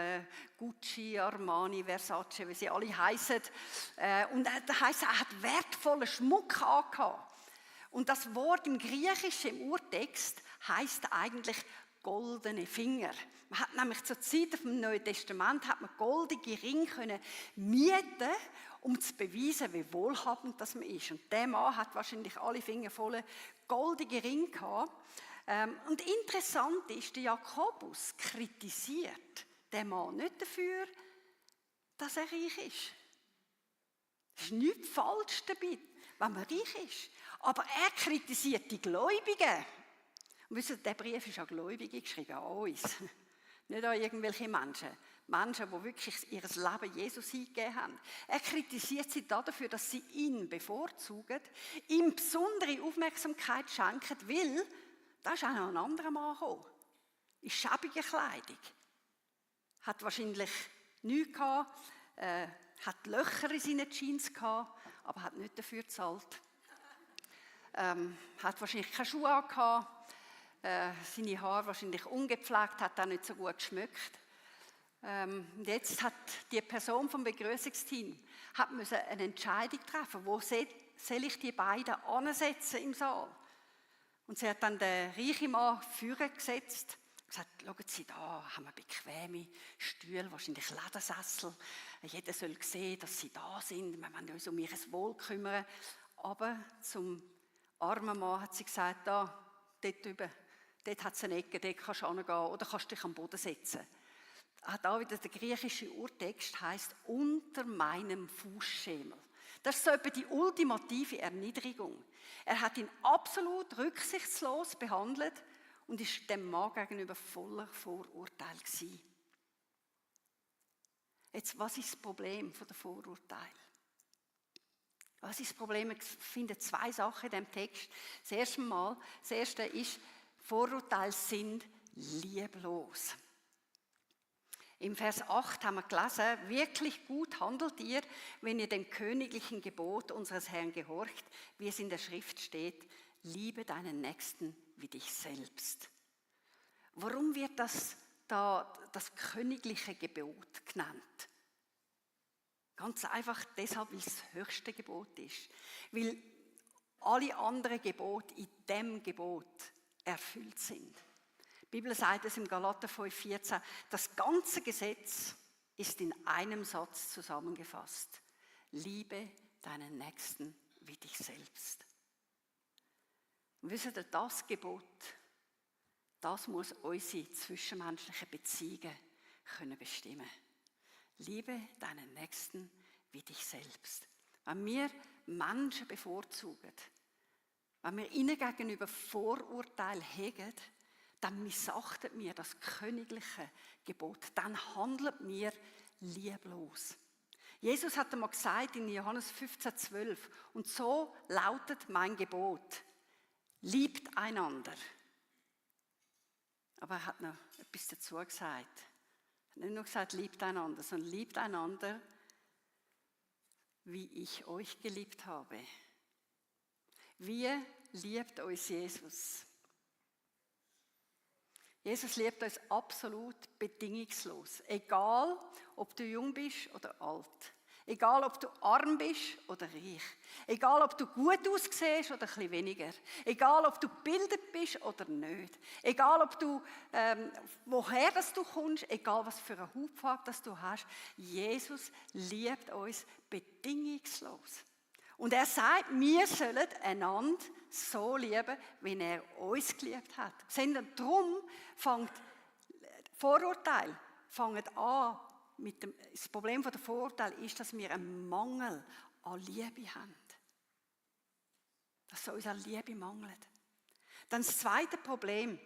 S5: Gucci, Armani, Versace, wie sie alle heissen. Und das heisst, er hat wertvollen Schmuck angehabt. Und das Wort im Griechischen, im Urtext, heisst eigentlich goldene Finger. Man hat nämlich zur Zeit vom Neuen Testament hat man goldige Ringe können mieten, um zu beweisen, wie wohlhabend das man ist. Und der Mann hat wahrscheinlich alle Finger voll goldige Ringe gehabt. Und interessant ist, der Jakobus kritisiert den Mann nicht dafür, dass er reich ist. Es ist nichts falsch dabei, wenn man reich ist. Aber er kritisiert die Gläubigen. Und wisst ihr, der Brief ist an Gläubige geschrieben, an uns. Nicht an irgendwelche Menschen. Menschen, die wirklich ihr Leben Jesus hingegeben haben. Er kritisiert sie dafür, dass sie ihn bevorzugen, ihm besondere Aufmerksamkeit schenken, weil da ist auch noch ein anderer Mann gekommen. In schäbiger Kleidung. Hat wahrscheinlich nichts gehabt, hat Löcher in seinen Jeans gehabt, aber hat nicht dafür gezahlt. Hat wahrscheinlich keine Schuhe angehabt. Seine Haare wahrscheinlich ungepflegt, hat auch nicht so gut geschmückt. Und jetzt hat die Person vom Begrüßungsteam eine Entscheidung treffen, wo soll ich die beiden ansetzen im Saal? Und sie hat dann den reichen Mann vorgesetzt und gesagt, schauen Sie, da haben wir bequeme Stühle, wahrscheinlich Ledersessel. Jeder soll sehen, dass Sie da sind. Wir wollen uns um ihr Wohl kümmern. Aber zum armen Mann hat sie gesagt, dort drüben, dort hat es eine Ecke, dort kannst du hingehen oder kannst dich am Boden setzen. Da wieder der griechische Urtext heisst, unter meinem Fußschemel. Das ist so etwa die ultimative Erniedrigung. Er hat ihn absolut rücksichtslos behandelt und ist dem Mann gegenüber voller Vorurteil gewesen. Jetzt, was ist das Problem von der Vorurteil? Was ist das Problem? Ich finde zwei Sachen in diesem Text. Das erste ist, Vorurteile sind lieblos. Im Vers 8 haben wir gelesen, wirklich gut handelt ihr, wenn ihr dem königlichen Gebot unseres Herrn gehorcht, wie es in der Schrift steht, liebe deinen Nächsten wie dich selbst. Warum wird das königliche Gebot genannt? Ganz einfach deshalb, weil es das höchste Gebot ist. Weil alle anderen Gebote in dem Gebot erfüllt sind. Die Bibel sagt es im Galater 5,14, das ganze Gesetz ist in einem Satz zusammengefasst. Liebe deinen Nächsten wie dich selbst. Und wisst ihr, das Gebot, das muss unsere zwischenmenschlichen Beziehungen können bestimmen. Liebe deinen Nächsten wie dich selbst. Wenn wir Menschen bevorzugen, wenn wir ihnen gegenüber Vorurteile hegen, dann missachtet mir das königliche Gebot. Dann handelt mir lieblos. Jesus hat einmal gesagt in Johannes 15,12, und so lautet mein Gebot, liebt einander. Aber er hat noch etwas dazu gesagt. Er hat nicht nur gesagt, liebt einander, sondern liebt einander, wie ich euch geliebt habe. Wie liebt uns Jesus? Jesus liebt uns absolut bedingungslos. Egal, ob du jung bist oder alt. Egal, ob du arm bist oder reich. Egal, ob du gut aussiehst oder ein bisschen weniger. Egal, ob du gebildet bist oder nicht. Egal, ob du, woher du kommst, egal, was für eine Hautfarbe du hast. Jesus liebt uns bedingungslos. Und er sagt, wir sollen einander so lieben, wie er uns geliebt hat. Sondern darum fängt Vorurteil an. Das Problem der Vorurteile ist, dass wir einen Mangel an Liebe haben. Dass es uns an Liebe mangelt. Dann das zweite Problem,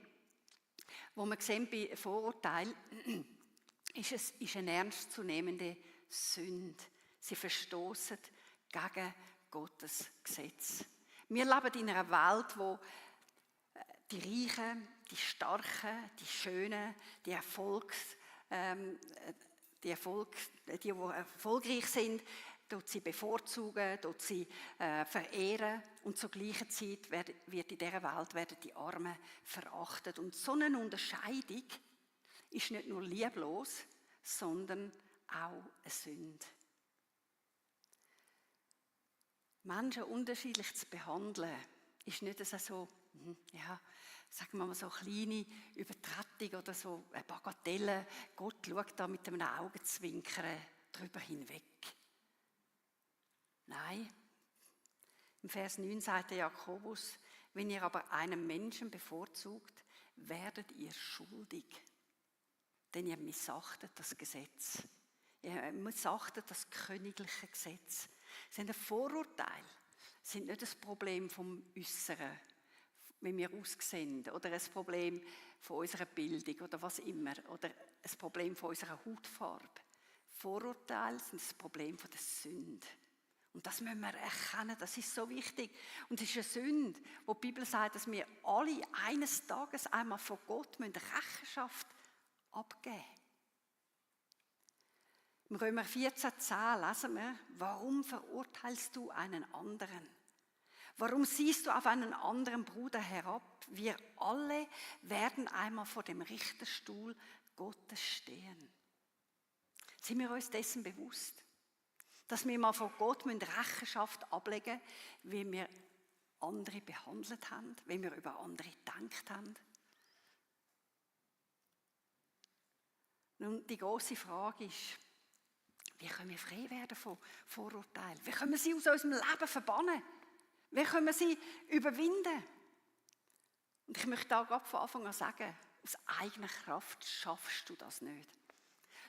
S5: das wir sehen bei Vorurteilen, ist eine ernstzunehmende Sünde. Sie verstoßen gegen Gottes Gesetz. Wir leben in einer Welt, wo die Reichen, die Starken, die Schönen, die erfolgreich sind, dort sie bevorzugen, dort sie verehren und zur gleichen Zeit wird in dieser Welt die Armen verachtet. Und so eine Unterscheidung ist nicht nur lieblos, sondern auch eine Sünde. Menschen unterschiedlich zu behandeln, ist nicht so, sagen wir mal so kleine Übertretung oder so eine Bagatelle. Gott schaut da mit einem Augenzwinkern drüber hinweg. Nein, im Vers 9 sagt der Jakobus, wenn ihr aber einen Menschen bevorzugt, werdet ihr schuldig. Denn ihr missachtet das Gesetz. Ihr missachtet das königliche Gesetz. Ein Vorurteil sind nicht das Problem vom Äußeren, wie wir aussehen, oder ein Problem von unserer Bildung oder was immer, oder ein Problem von unserer Hautfarbe. Vorurteile sind das Problem von der Sünde. Und das müssen wir erkennen, das ist so wichtig. Und es ist eine Sünde, wo die Bibel sagt, dass wir alle eines Tages einmal vor Gott Rechenschaft abgeben müssen. Im Römer 14,10 lesen wir, warum verurteilst du einen anderen? Warum siehst du auf einen anderen Bruder herab? Wir alle werden einmal vor dem Richterstuhl Gottes stehen. Sind wir uns dessen bewusst? Dass wir mal vor Gott Rechenschaft ablegen müssen, wie wir andere behandelt haben, wie wir über andere gedacht haben? Nun, die grosse Frage ist, wie können wir frei werden von Vorurteilen? Wie können wir sie aus unserem Leben verbannen? Wie können wir sie überwinden? Und ich möchte da gerade von Anfang an sagen, aus eigener Kraft schaffst du das nicht.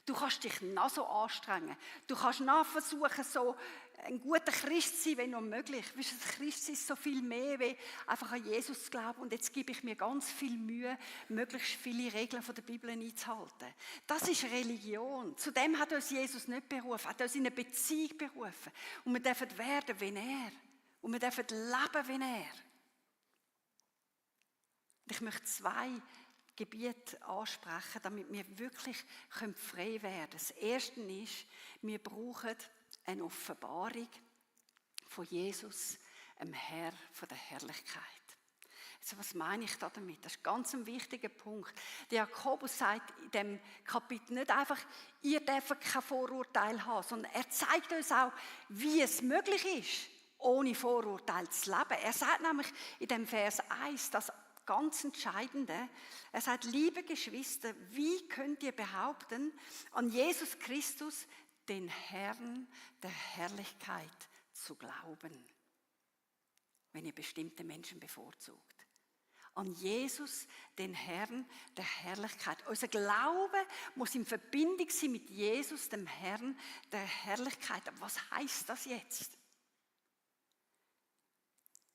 S5: Du kannst dich noch so anstrengen. Du kannst noch versuchen, so ein guter Christ zu sein, wenn noch möglich. Weißt du, Christ ist so viel mehr, wie einfach an Jesus zu glauben. Und jetzt gebe ich mir ganz viel Mühe, möglichst viele Regeln von der Bibel einzuhalten. Das ist Religion. Zu dem hat uns Jesus nicht berufen. Er hat uns in eine Beziehung berufen. Und wir dürfen werden wie er. Und wir dürfen leben wie er. Und ich möchte 2 Gebiete ansprechen, damit wir wirklich frei werden können. Das erste ist, wir brauchen eine Offenbarung von Jesus, dem Herr von der Herrlichkeit. Also was meine ich damit? Das ist ganz ein wichtiger Punkt. Der Jakobus sagt in diesem Kapitel nicht einfach, ihr dürft kein Vorurteil haben, sondern er zeigt uns auch, wie es möglich ist, ohne Vorurteil zu leben. Er sagt nämlich in dem Vers 1, dass ganz Entscheidende. Er sagt, liebe Geschwister, wie könnt ihr behaupten, an Jesus Christus, den Herrn der Herrlichkeit, zu glauben, wenn ihr bestimmte Menschen bevorzugt? An Jesus, den Herrn der Herrlichkeit. Unser Glaube muss in Verbindung sein mit Jesus, dem Herrn der Herrlichkeit. Aber was heißt das jetzt?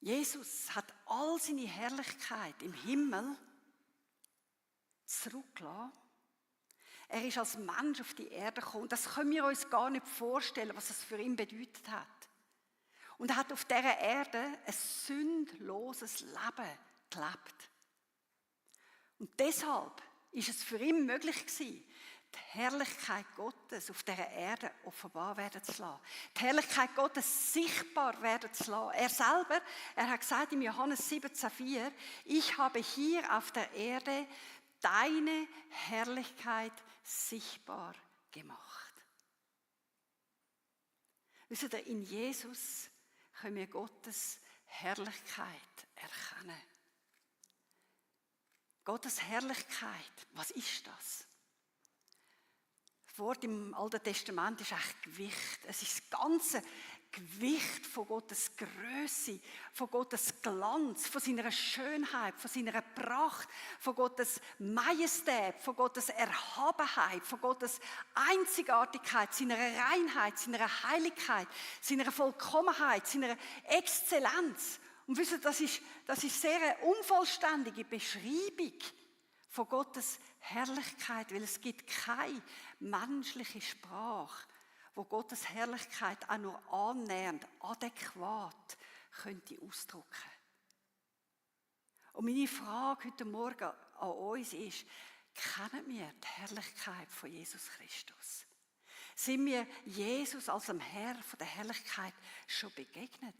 S5: Jesus hat all seine Herrlichkeit im Himmel zurückgelassen. Er ist als Mensch auf die Erde gekommen. Das können wir uns gar nicht vorstellen, was es für ihn bedeutet hat. Und er hat auf dieser Erde ein sündloses Leben gelebt. Und deshalb ist es für ihn möglich gewesen, die Herrlichkeit Gottes auf dieser Erde offenbar werden zu lassen. Die Herrlichkeit Gottes sichtbar werden zu lassen. Er selber, er hat gesagt in Johannes 17,4, ich habe hier auf der Erde deine Herrlichkeit sichtbar gemacht. Wisst ihr, in Jesus können wir Gottes Herrlichkeit erkennen. Gottes Herrlichkeit, was ist das? Das Wort im Alten Testament ist echt Gewicht. Es ist das ganze Gewicht von Gottes Größe, von Gottes Glanz, von seiner Schönheit, von seiner Pracht, von Gottes Majestät, von Gottes Erhabenheit, von Gottes Einzigartigkeit, seiner Reinheit, seiner Heiligkeit, seiner Vollkommenheit, seiner Exzellenz. Und wisst ihr, das ist sehr eine unvollständige Beschreibung von Gottes Herrlichkeit, weil es gibt keine menschliche Sprache, wo Gottes Herrlichkeit auch nur annähernd, adäquat könnte ausdrücken. Und meine Frage heute Morgen an uns ist, kennen wir die Herrlichkeit von Jesus Christus? Sind wir Jesus als dem Herr von der Herrlichkeit schon begegnet?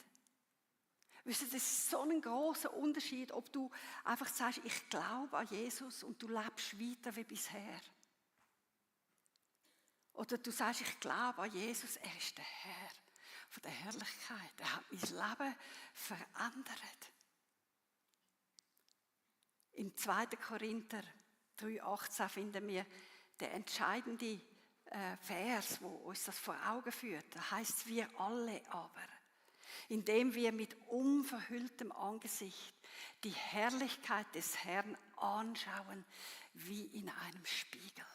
S5: Wisst ihr, das ist so ein grosser Unterschied, ob du einfach sagst, ich glaube an Jesus und du lebst weiter wie bisher. Oder du sagst, ich glaube an Jesus, er ist der Herr von der Herrlichkeit. Er hat mein Leben verändert. Im 2. Korinther 3,18 finden wir den entscheidenden Vers, wo uns das vor Augen führt. Da heißt es, wir alle aber, indem wir mit unverhülltem Angesicht die Herrlichkeit des Herrn anschauen, wie in einem Spiegel.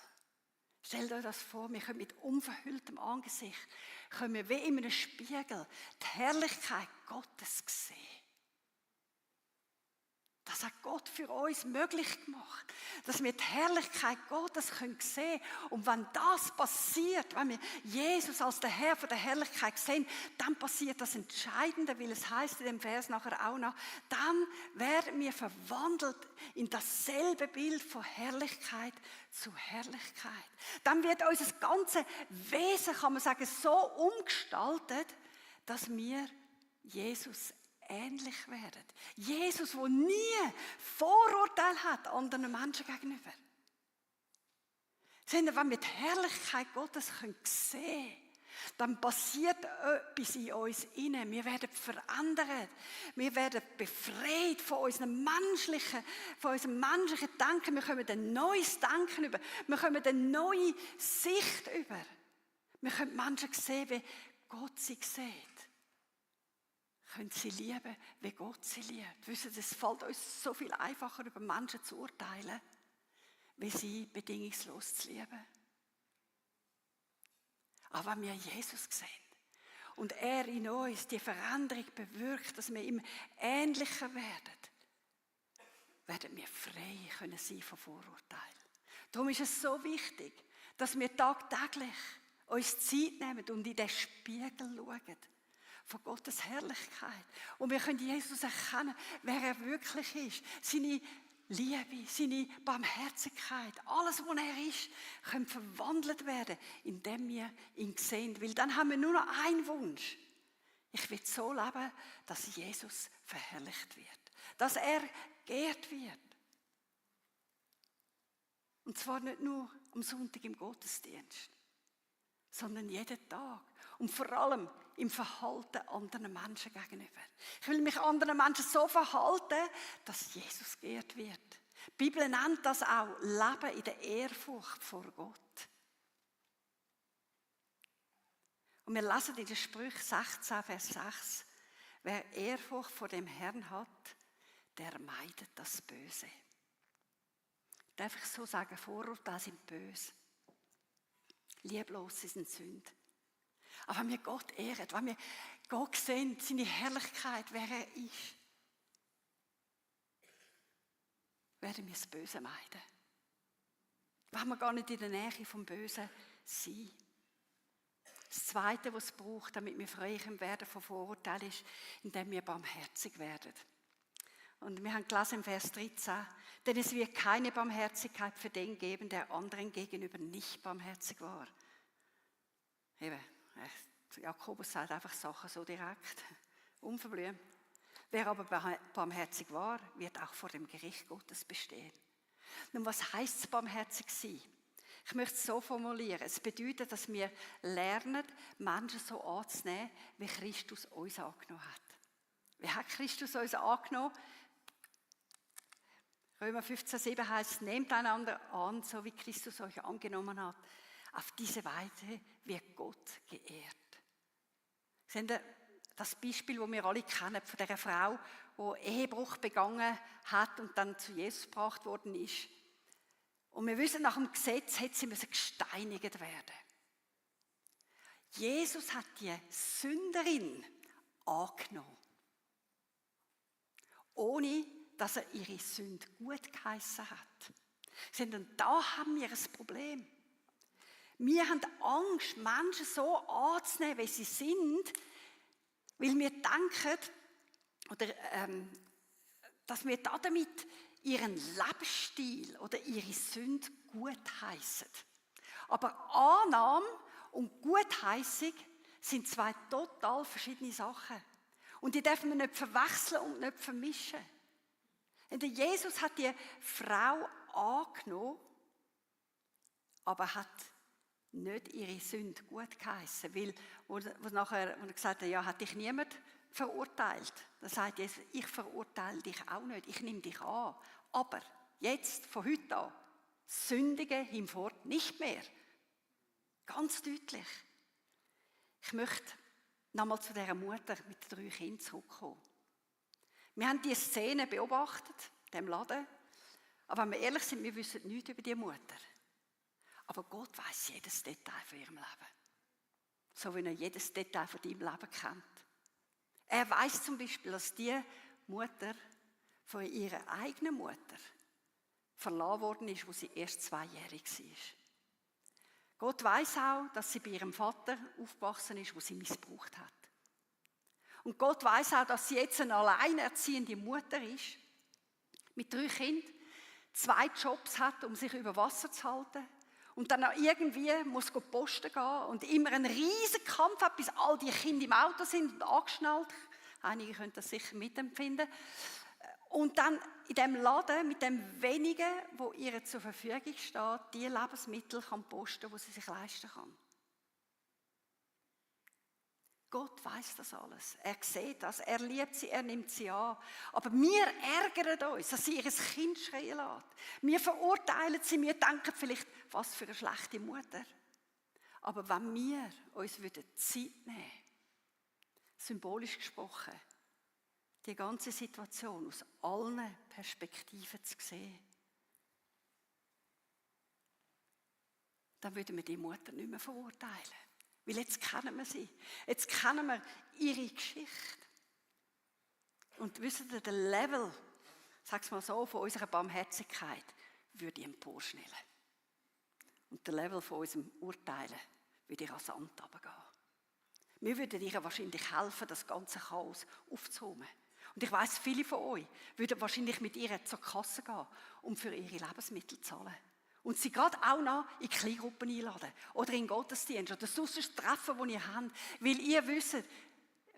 S5: Stellt euch das vor, wir können mit unverhülltem Angesicht, können wir wie in einem Spiegel die Herrlichkeit Gottes sehen. Das hat Gott für uns möglich gemacht, dass wir die Herrlichkeit Gottes sehen können. Und wenn das passiert, wenn wir Jesus als der Herr von der Herrlichkeit sehen, dann passiert das Entscheidende, weil es heißt in dem Vers nachher auch noch, dann werden wir verwandelt in dasselbe Bild von Herrlichkeit zu Herrlichkeit. Dann wird unser ganzes Wesen, kann man sagen, so umgestaltet, dass wir Jesus ähnlich werden. Jesus, der nie Vorurteil hat anderen Menschen gegenüber. Sondern wenn wir die Herrlichkeit Gottes sehen können, dann passiert etwas in uns innen. Wir werden verändert. Wir werden befreit von unserem menschlichen Denken. Wir kommen ein neues Denken über. Wir kommen eine neue Sicht über. Wir können Menschen sehen, wie Gott sie sieht. Können sie lieben, wie Gott sie liebt. Wissen Sie, es fällt uns so viel einfacher, über Menschen zu urteilen, wie sie bedingungslos zu lieben. Aber wenn wir Jesus sehen und er in uns die Veränderung bewirkt, dass wir ihm ähnlicher werden wir frei können sein von Vorurteilen. Darum ist es so wichtig, dass wir tagtäglich uns Zeit nehmen und in den Spiegel schauen von Gottes Herrlichkeit. Und wir können Jesus erkennen, wer er wirklich ist. Seine Liebe, seine Barmherzigkeit, alles, was er ist, kann verwandelt werden, indem wir ihn sehen. Weil dann haben wir nur noch einen Wunsch. Ich will so leben, dass Jesus verherrlicht wird. Dass er geehrt wird. Und zwar nicht nur am Sonntag im Gottesdienst, sondern jeden Tag. Und vor allem im Verhalten anderen Menschen gegenüber. Ich will mich anderen Menschen so verhalten, dass Jesus geehrt wird. Die Bibel nennt das auch Leben in der Ehrfurcht vor Gott. Und wir lesen in den Sprüchen 16, Vers 6, wer Ehrfurcht vor dem Herrn hat, der meidet das Böse. Darf ich so sagen, Vorurteile sind böse. Lieblos sind Sünde. Aber wenn wir Gott ehren, wenn wir Gott sehen, seine Herrlichkeit, wer er ist, werden wir das Böse meiden. Wenn wir gar nicht in der Nähe vom Bösen sein. Das Zweite, was es braucht, damit wir frei werden von Vorurteilen, ist, indem wir barmherzig werden. Und wir haben gelesen im Vers 13, denn es wird keine Barmherzigkeit für den geben, der anderen gegenüber nicht barmherzig war. Eben, Jakobus sagt einfach Sachen so direkt, unverblümt. Wer aber barmherzig war, wird auch vor dem Gericht Gottes bestehen. Nun, was heisst es, barmherzig sein? Ich möchte es so formulieren. Es bedeutet, dass wir lernen, Menschen so anzunehmen, wie Christus uns angenommen hat. Wie hat Christus uns angenommen? Römer 15,7 heißt, nehmt einander an, so wie Christus euch angenommen hat. Auf diese Weise wird Gott geehrt. Sehen Sie, das Beispiel, das wir alle kennen, von dieser Frau, die Ehebruch begangen hat und dann zu Jesus gebracht worden ist. Und wir wissen, nach dem Gesetz hätte sie gesteinigt werden. Jesus hat die Sünderin angenommen. Ohne, dass er ihre Sünde gut geheissen hat. Und da haben wir ein Problem. Wir haben Angst, Menschen so anzunehmen, wie sie sind, weil wir denken, dass wir damit ihren Lebensstil oder ihre Sünde gutheissen. Aber Annahme und Gutheissung sind zwei total verschiedene Sachen. Und die dürfen wir nicht verwechseln und nicht vermischen. Und Jesus hat die Frau angenommen, aber hat nicht ihre Sünde gut geheissen. Weil, wo er gesagt hat, ja, hat dich niemand verurteilt. Dann sagt Jesus, ich verurteile dich auch nicht, ich nehme dich an. Aber jetzt, von heute an, sündige hinfort nicht mehr. Ganz deutlich. Ich möchte nochmal zu dieser Mutter mit 3 Kindern zurückkommen. Wir haben diese Szene beobachtet, in diesem Laden. Aber wenn wir ehrlich sind, wir wissen nichts über diese Mutter. Aber Gott weiß jedes Detail von ihrem Leben. So wie er jedes Detail von deinem Leben kennt. Er weiß zum Beispiel, dass die Mutter von ihrer eigenen Mutter verlassen worden ist, als sie erst 2-jährig war. Gott weiß auch, dass sie bei ihrem Vater aufgewachsen ist, wo sie missbraucht hat. Und Gott weiß auch, dass sie jetzt eine alleinerziehende Mutter ist, mit 3 Kindern, 2 Jobs hat, um sich über Wasser zu halten. Und dann auch irgendwie muss posten gehen und immer einen riesen Kampf hat, bis all die Kinder im Auto sind und angeschnallt. Einige können das sicher mitempfinden. Und dann in dem Laden mit dem Wenigen, wo ihr zur Verfügung steht, die Lebensmittel kann posten, die sie sich leisten kann. Gott weiß das alles. Er sieht das, er liebt sie, er nimmt sie an. Aber wir ärgern uns, dass sie ihr Kind schreien lässt. Wir verurteilen sie, wir denken vielleicht, was für eine schlechte Mutter. Aber wenn wir uns Zeit nehmen würden, symbolisch gesprochen, die ganze Situation aus allen Perspektiven zu sehen, dann würden wir die Mutter nicht mehr verurteilen. Weil jetzt kennen wir sie. Jetzt kennen wir ihre Geschichte. Und wisst ihr, der Level, sag's mal so, von unserer Barmherzigkeit würde emporschnellen. Und der Level von unserem Urteilen würde rasant runtergehen. Wir würden ihr wahrscheinlich helfen, das ganze Chaos aufzuräumen. Und ich weiss, viele von euch würden wahrscheinlich mit ihr zur Kasse gehen, um für ihre Lebensmittel zu zahlen. Und sie gerade auch noch in Kleingruppen einladen oder in Gottesdienst oder sonst ein Treffen, das ihr habt, weil ihr wisst,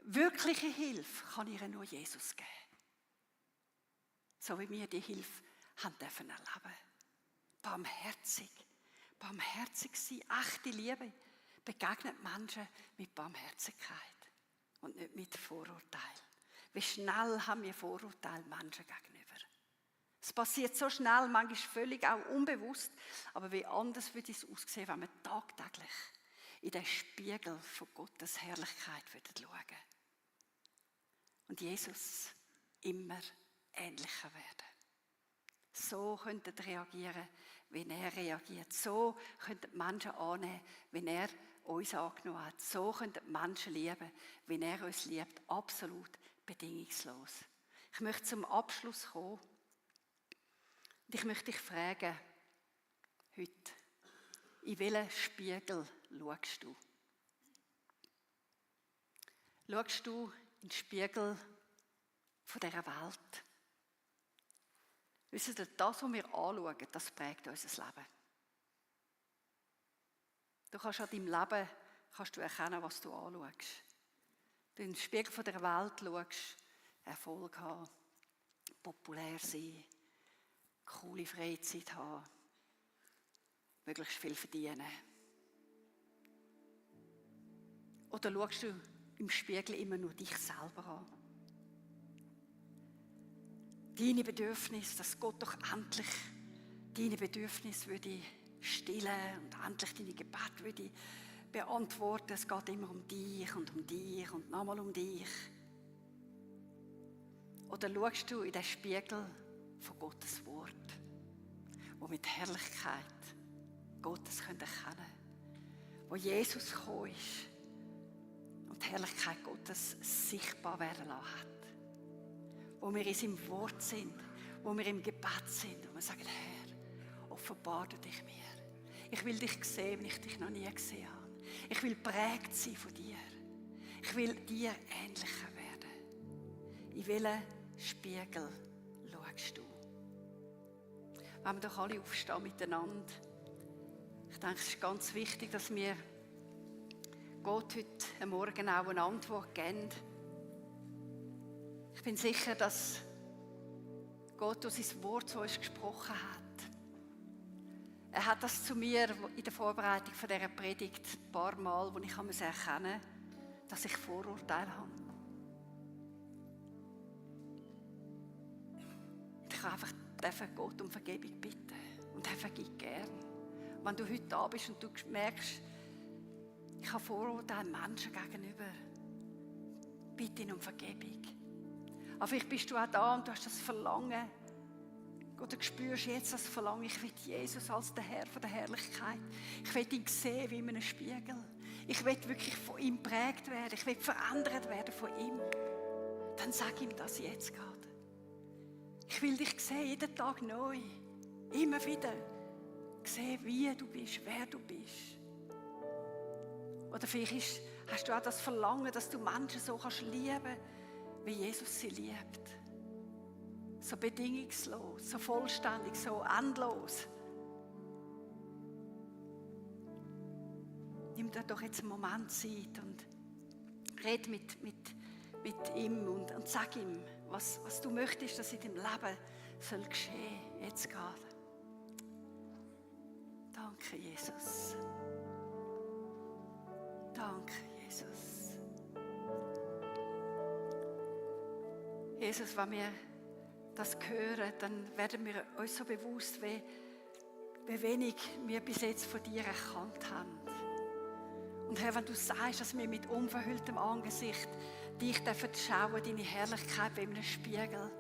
S5: wirkliche Hilfe kann ihr nur Jesus geben. So wie wir die Hilfe haben dürfen erleben. Barmherzig sein, echte Liebe begegnet Menschen mit Barmherzigkeit und nicht mit Vorurteil. Wie schnell haben wir Vorurteile Menschen gegenüber? Es passiert so schnell, manchmal völlig auch unbewusst, aber wie anders würde es aussehen, wenn wir tagtäglich in den Spiegel von Gottes Herrlichkeit schauen würden. Und Jesus immer ähnlicher werden. So könnten sie reagieren, wie er reagiert. So könnten die Menschen annehmen, wie er uns angenommen hat. So könnten die Menschen lieben, wie er uns liebt. Absolut bedingungslos. Ich möchte zum Abschluss kommen. Und ich möchte dich fragen, heute, in welchen Spiegel schaust du? Schaust du in den Spiegel von dieser Welt? Wisst ihr, das, was wir anschauen, das prägt unser Leben. Du kannst an deinem Leben erkennen, was du anschaust. Du in den Spiegel von der Welt schaust, Erfolg haben, populär sein, coole Freizeit haben, möglichst viel verdienen. Oder schaust du im Spiegel immer nur dich selber an? Deine Bedürfnisse, dass Gott doch endlich deine Bedürfnisse würde stillen und endlich deine Gebete würde beantworten. Es geht immer um dich und nochmal um dich. Oder schaust du in den Spiegel von Gottes Wort, wo mit Herrlichkeit Gottes erkennen können, wo Jesus gekommen ist und die Herrlichkeit Gottes sichtbar werden lassen hat. Wo wir in seinem Wort sind, wo wir im Gebet sind und wir sagen, Herr, offenbar du dich mir. Ich will dich sehen, wenn ich dich noch nie gesehen habe. Ich will prägt sein von dir. Ich will dir ähnlicher werden. In welchen Spiegel schaust du? Wenn wir doch alle aufstehen miteinander. Ich denke, es ist ganz wichtig, dass wir Gott heute Morgen auch eine Antwort geben. Ich bin sicher, dass Gott durch sein Wort zu uns gesprochen hat. Er hat das zu mir in der Vorbereitung von dieser Predigt ein paar Mal, wo ich erkennen musste, dass ich Vorurteile habe. Ich kann einfach Gott um Vergebung bitten. Und er vergibt gern. Wenn du heute da bist und du merkst, ich habe Vorurteile Menschen gegenüber, bitte ihn um Vergebung. Aber vielleicht bist du auch da und du hast das Verlangen, oder spürst jetzt das Verlangen, ich will Jesus als der Herr von der Herrlichkeit. Ich will ihn sehen wie in einem Spiegel. Ich will wirklich von ihm geprägt werden. Ich will verändert werden von ihm. Dann sag ihm das jetzt gerade. Ich will dich sehen, jeden Tag neu. Immer wieder. Sehen, wie du bist, wer du bist. Oder vielleicht hast du auch das Verlangen, dass du Menschen so lieben kannst, wie Jesus sie liebt. So bedingungslos, so vollständig, so endlos. Nimm dir doch jetzt einen Moment Zeit und red mit ihm und sag ihm, was du möchtest, dass in deinem Leben soll geschehen, jetzt gerade. Danke, Jesus. Danke, Jesus. Jesus, wenn wir das hören, dann werden wir uns so bewusst, wie wenig wir bis jetzt von dir erkannt haben. Und Herr, wenn du sagst, dass wir mit unverhülltem Angesicht dich schauen, deine Herrlichkeit wie in einem Spiegel,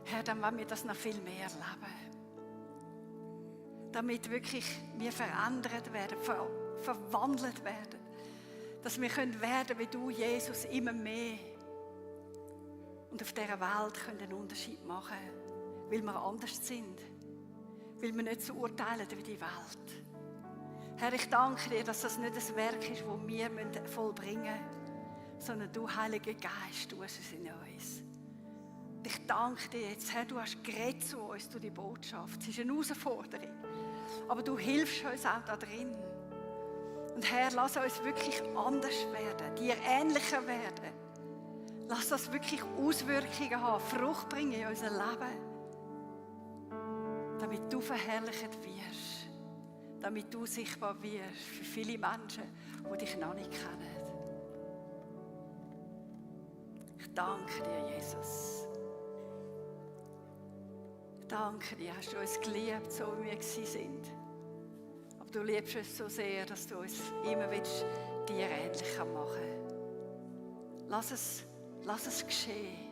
S5: Herr, dann wollen wir das noch viel mehr erleben. Damit wirklich wir verändert werden, verwandelt werden. Dass wir können werden wie du, Jesus, immer mehr. Und auf dieser Welt können einen Unterschied machen, weil wir anders sind. Weil wir nicht so urteilen wie die Welt. Herr, ich danke dir, dass das nicht ein Werk ist, das wir vollbringen müssen, sondern du, Heiliger Geist, tust es in uns. Und ich danke dir jetzt, Herr, du hast geredet zu uns durch die Botschaft. Es ist eine Herausforderung, aber du hilfst uns auch da drin. Und Herr, lass uns wirklich anders werden, dir ähnlicher werden. Lass das wirklich Auswirkungen haben, Frucht bringen in unser Leben. Damit du verherrlicht wirst. Damit du sichtbar wirst für viele Menschen, die dich noch nicht kennen. Ich danke dir, Jesus. Ich danke dir, hast du uns geliebt, so wie wir sind. Aber du liebst uns so sehr, dass du uns immer willst, dir ähnlicher machen. Lass es geschehen.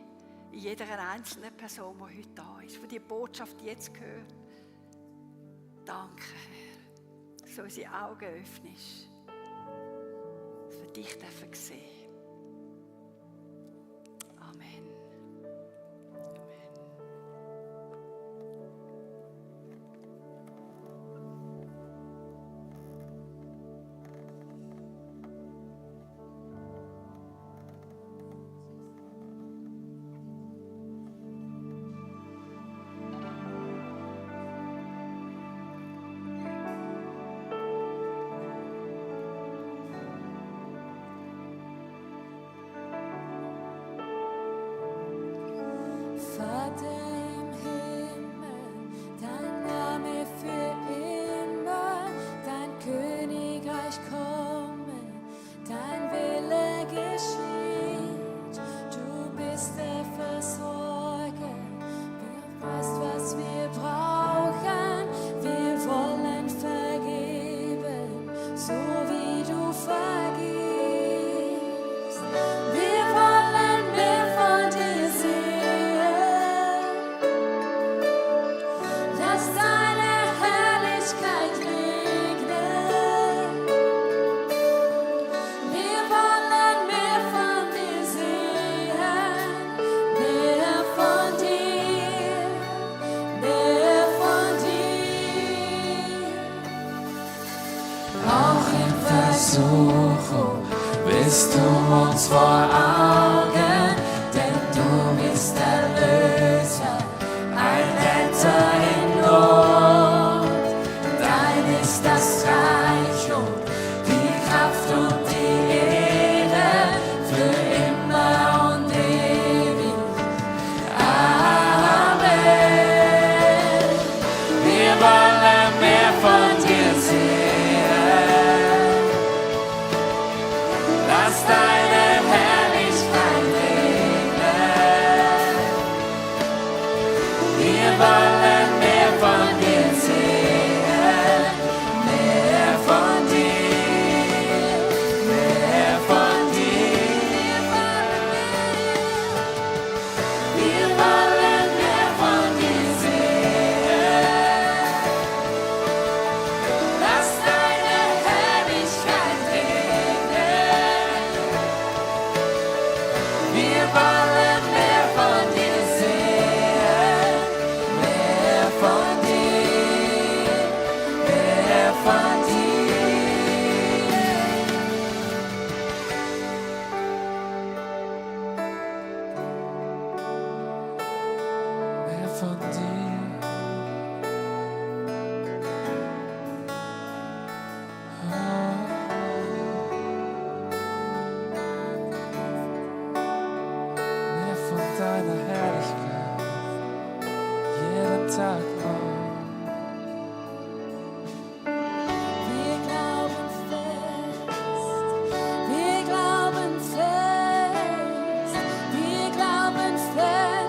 S5: In jeder einzelnen Person, die heute da ist, die die Botschaft jetzt hört. Danke, Herr, dass du unsere Augen öffnest, dass wir dich sehen dürfen. Amen.
S1: Versuchung bist du uns vor Augen, denn du bist Erlöser, ein Retter in Not. Dein ist das Reich und die Kraft und die Ehre für immer und ewig. Amen. Wir wollen mehr von dir sehen. Lass deine Herrlichkeit regnen. Wir wollen mehr von dir sehen, mehr von dir, mehr von dir. Wir wollen mehr von dir sehen. Lass deine Herrlichkeit regnen. Wir wollen mehr von dir sehen, mehr von dir, mehr von dir.
S4: Mehr von dir. Mehr von deiner Herrlichkeit. Jeden Tag neu.
S2: Wir glauben fest, wir glauben fest, wir glauben fest.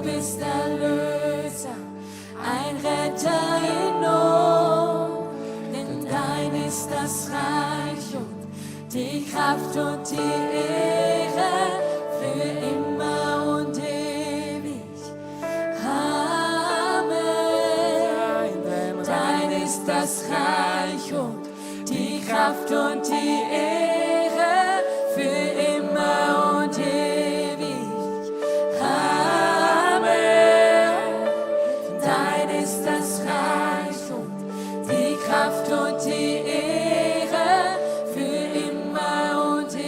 S2: bist Erlöser, ein Retter in Not, denn dein ist das Reich und die Kraft und die Ehre für immer und ewig. Amen. Dein ist das Reich und die Kraft und die Ehre für immer und ewig. Amen. Dein ist das Reich und die Kraft und die Ehre für immer und ewig.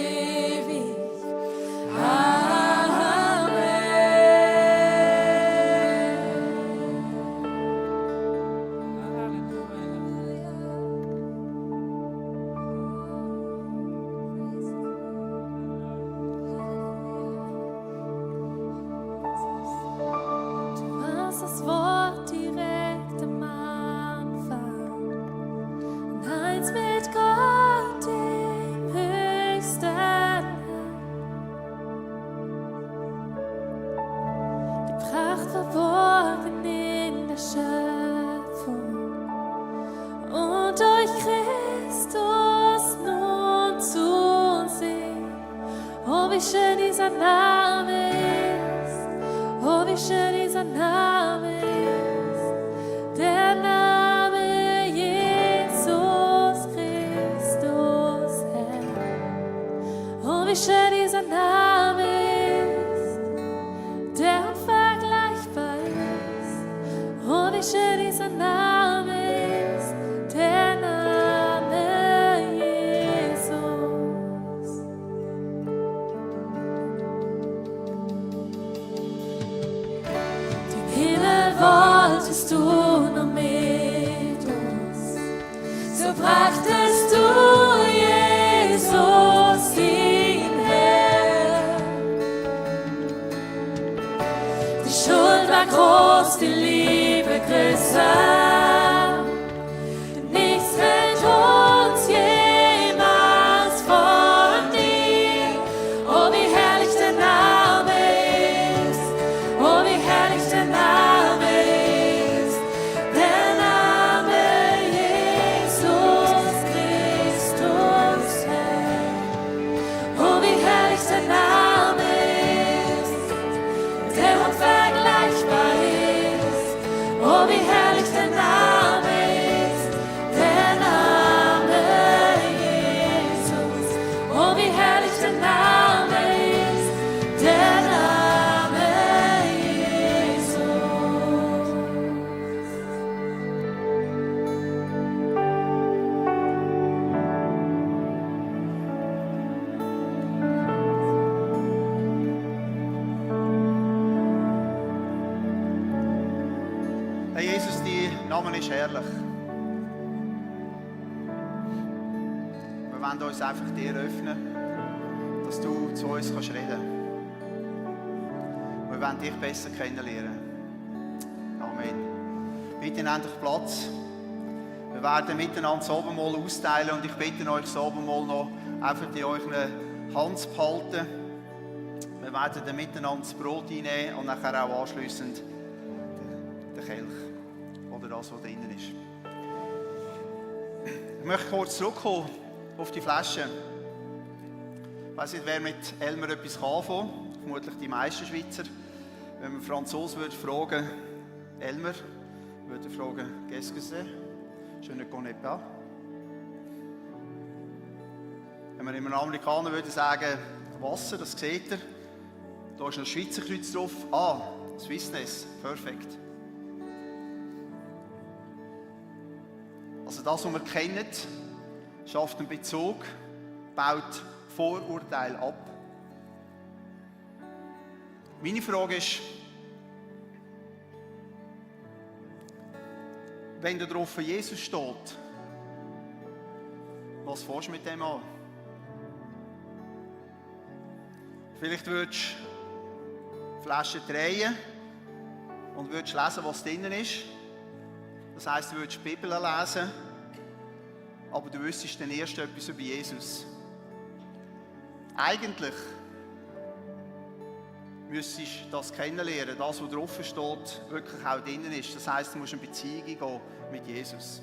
S6: Du hast das Wort direkt am Anfang. Eins mit Gott, dem Höchsten. Die Pracht verborgen in der Schöpfung. Und durch Christus nun zu sehen. Oh, wie schön dieser Name ist. Oh, wie schön dieser Name ist. Der Name Jesus Christus, Herr. Oh, wie schön dieser Name ist, der unvergleichbar ist. Oh, wie schön dieser Name ist, der Name Jesus. Den Himmel wolltest du nur mit uns, so brachtest du Jesus hierher. Die Schuld war groß, die Liebe größer. Nichts trennt uns jemals von dir. Oh, wie herrlich der Name ist. Oh, wie herrlich der Name ist. Der Name Jesus Christus, Herr. Oh, wie herrlich der Name ist, der unvergleichbar ist. Oh, wie herrlich der Name ist, der Name Jesus. Oh, wie herrlich der Name ist, der Name Jesus.
S3: Herr Jesus, dein Name ist herrlich. Wir wollen uns einfach dir öffnen, dass du zu uns reden kannst. Wir wollen dich besser kennenlernen. Amen. Bitte nehmt euch Platz. Wir werden miteinander das Abendmahl austeilen und ich bitte euch, das Abendmahl noch einfach in euren Hand zu behalten. Wir werden dann miteinander das Brot einnehmen und nachher auch anschliessend den Kelch oder das, was drinnen ist. Ich möchte kurz zurückkommen auf die Flasche. Ich weiss nicht, wer mit Elmer etwas anfangen kann. Vermutlich die meisten Schweizer. Wenn man Franzosen würde fragen, Elmer, würde fragen, qu'est-ce que c'est? Je ne connais pas. Wenn man einem Amerikaner würde sagen, Wasser, das seht ihr. Da ist noch ein Schweizer Kreuz drauf. Ah, Swissness, perfekt. Also das, was wir kennen, schafft einen Bezug, baut Vorurteile ab. Meine Frage ist, wenn da drauf Jesus steht, was fährst du mit dem an? Vielleicht würdest du die Flasche drehen und würdest lesen, was drinnen ist. Das heisst, du würdest die Bibel lesen, aber du wüsstest dann erst etwas über Jesus. Eigentlich müsstest du das kennenlernen, das, was drauf steht, wirklich auch drinnen ist. Das heisst, du musst in Beziehung gehen mit Jesus.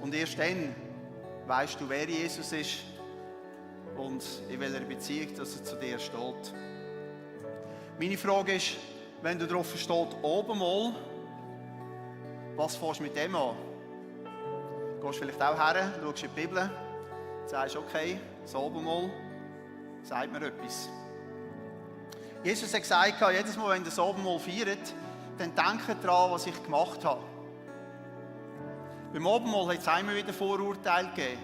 S3: Und erst dann weisst du, wer Jesus ist und in welcher Beziehung dass er zu dir steht. Meine Frage ist, wenn du drauf steht, oben mal, was fährst du mit dem an? Gehst du vielleicht auch her, schaust in die Bibel, sagst, okay, das oben mal, sagt mir etwas. Jesus hat gesagt, jedes Mal, wenn ihr das oben mal feiert, dann denkt daran, was ich gemacht habe. Beim Abendmahl hat es immer wieder Vorurteile gegeben.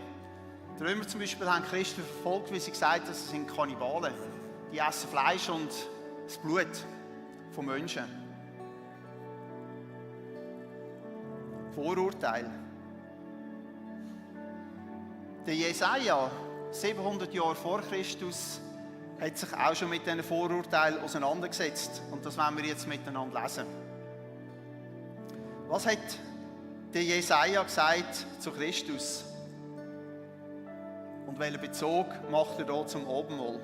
S3: Die Römer zum Beispiel haben Christen verfolgt, weil sie gesagt haben, das sind Kannibalen. Die essen Fleisch und das Blut von Menschen. Vorurteile. Der Jesaja, 700 Jahre vor Christus, hat sich auch schon mit diesen Vorurteilen auseinandergesetzt. Und das wollen wir jetzt miteinander lesen. Was hat der Jesaja gesagt zu Christus? Und welchen Bezug macht er hier zum Abendmahl?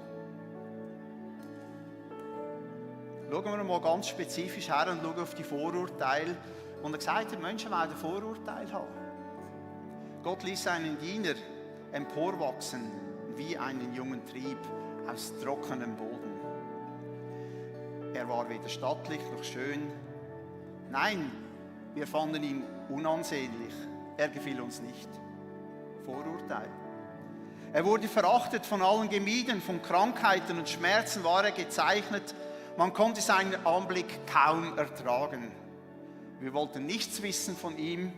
S3: Schauen wir mal ganz spezifisch her und schauen auf die Vorurteile. Und er gesagt hat, Menschen werden Vorurteile haben. Gott ließ seinen Diener emporwachsen wie einen jungen Trieb aus trockenem Boden. Er war weder stattlich noch schön. Nein, wir fanden ihn unansehnlich. Er gefiel uns nicht. Vorurteil. Er wurde verachtet, von allen gemieden, von Krankheiten und Schmerzen war er gezeichnet. Man konnte seinen Anblick kaum ertragen. Wir wollten nichts wissen von ihm.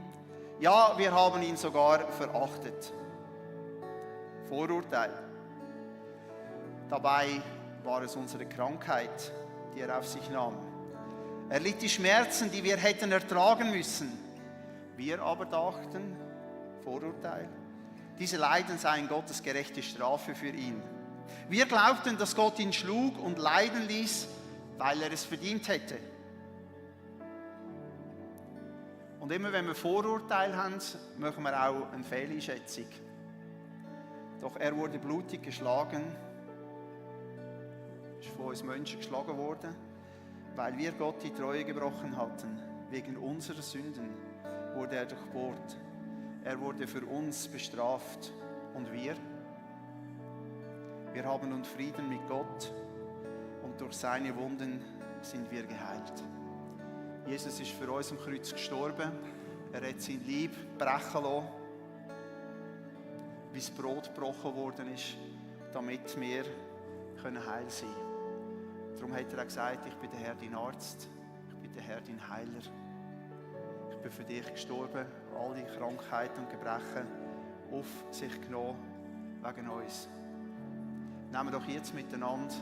S3: Ja, wir haben ihn sogar verachtet. Vorurteil. Dabei war es unsere Krankheit, die er auf sich nahm. Er litt die Schmerzen, die wir hätten ertragen müssen. Wir aber dachten, Vorurteil, diese Leiden seien Gottes gerechte Strafe für ihn. Wir glaubten, dass Gott ihn schlug und leiden ließ, weil er es verdient hätte. Und immer wenn wir Vorurteile haben, machen wir auch eine Fehleinschätzung. Doch er wurde blutig geschlagen, ist von uns Menschen geschlagen worden, weil wir Gott die Treue gebrochen hatten. Wegen unserer Sünden wurde er durchbohrt. Er wurde für uns bestraft. Und wir haben nun Frieden mit Gott und durch seine Wunden sind wir geheilt. Jesus ist für uns am Kreuz gestorben. Er hat sein Leib brechen lassen, wie das Brot gebrochen worden ist, damit wir heil sein können. Darum hat er auch gesagt, ich bin der Herr, dein Arzt, ich bin der Herr, dein Heiler. Ich bin für dich gestorben, alle Krankheiten und Gebrechen auf sich genommen, wegen uns. Nehmen wir doch jetzt miteinander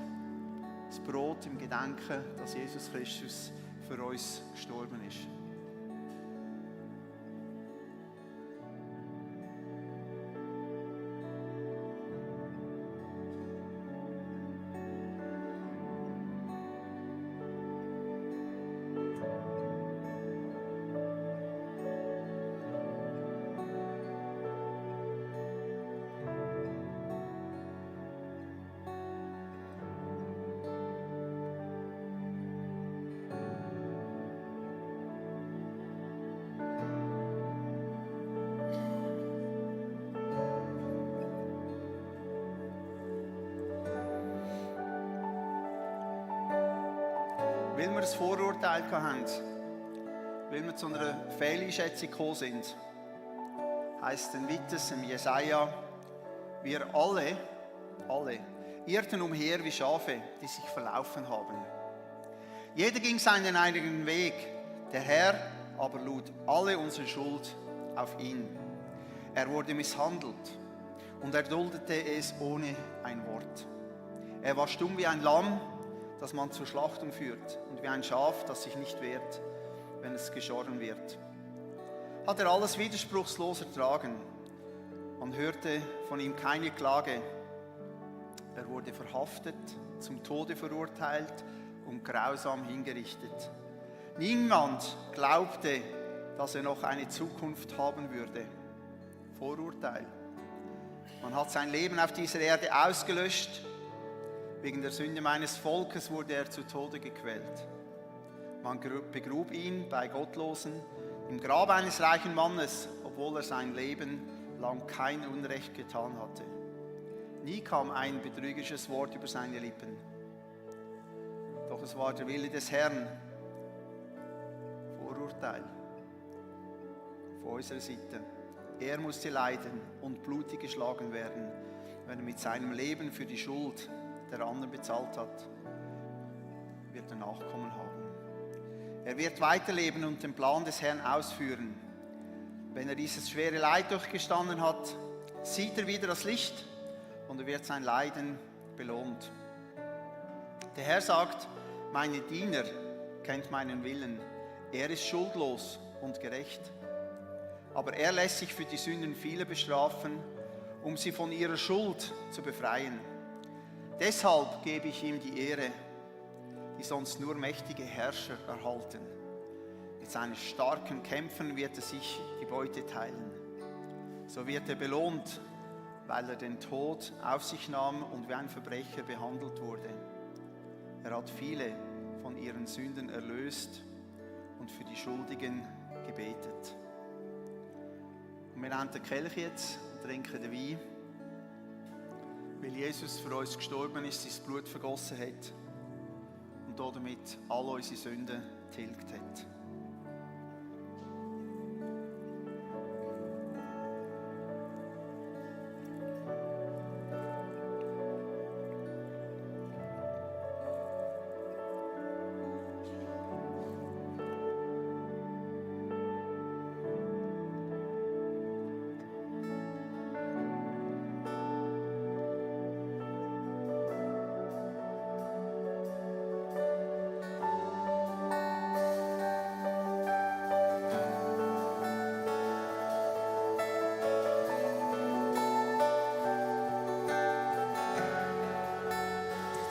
S3: das Brot im Gedenken, dass Jesus Christus für uns gestorben ist. Weil wir ein Vorurteil hatten, weil wir zu einer Fehleinschätzung gekommen sind, heisst dann weiter im Jesaja, wir alle irrten umher wie Schafe, die sich verlaufen haben. Jeder ging seinen eigenen Weg, der Herr aber lud alle unsere Schuld auf ihn. Er wurde misshandelt und er duldete es ohne ein Wort. Er war stumm wie ein Lamm, das man zur Schlachtung führt, und wie ein Schaf, das sich nicht wehrt, wenn es geschoren wird. Hat er alles widerspruchslos ertragen. Man hörte von ihm keine Klage. Er wurde verhaftet, zum Tode verurteilt und grausam hingerichtet. Niemand glaubte, dass er noch eine Zukunft haben würde. Vorurteil. Man hat sein Leben auf dieser Erde ausgelöscht, Wegen der Sünde meines Volkes wurde er zu Tode gequält. Man begrub ihn bei Gottlosen im Grab eines reichen Mannes, obwohl er sein Leben lang kein Unrecht getan hatte. Nie kam ein betrügerisches Wort über seine Lippen. Doch es war der Wille des Herrn, Vorurteil von unserer Seite. Er musste leiden und blutig geschlagen werden, wenn er mit seinem Leben für die Schuld der anderen bezahlt hat, wird er Nachkommen haben. Er wird weiterleben und den Plan des Herrn ausführen. Wenn er dieses schwere Leid durchgestanden hat, sieht er wieder das Licht und er wird sein Leiden belohnt. Der Herr sagt, meine Diener kennt meinen Willen. Er ist schuldlos und gerecht. Aber er lässt sich für die Sünden vieler bestrafen, um sie von ihrer Schuld zu befreien. Deshalb gebe ich ihm die Ehre, die sonst nur mächtige Herrscher erhalten. Mit seinen starken Kämpfen wird er sich die Beute teilen. So wird er belohnt, weil er den Tod auf sich nahm und wie ein Verbrecher behandelt wurde. Er hat viele von ihren Sünden erlöst und für die Schuldigen gebetet. Und wir nehmen den Kelch jetzt und trinken den Wein, weil Jesus für uns gestorben ist, sein Blut vergossen hat und damit all unsere Sünden tilgt hat.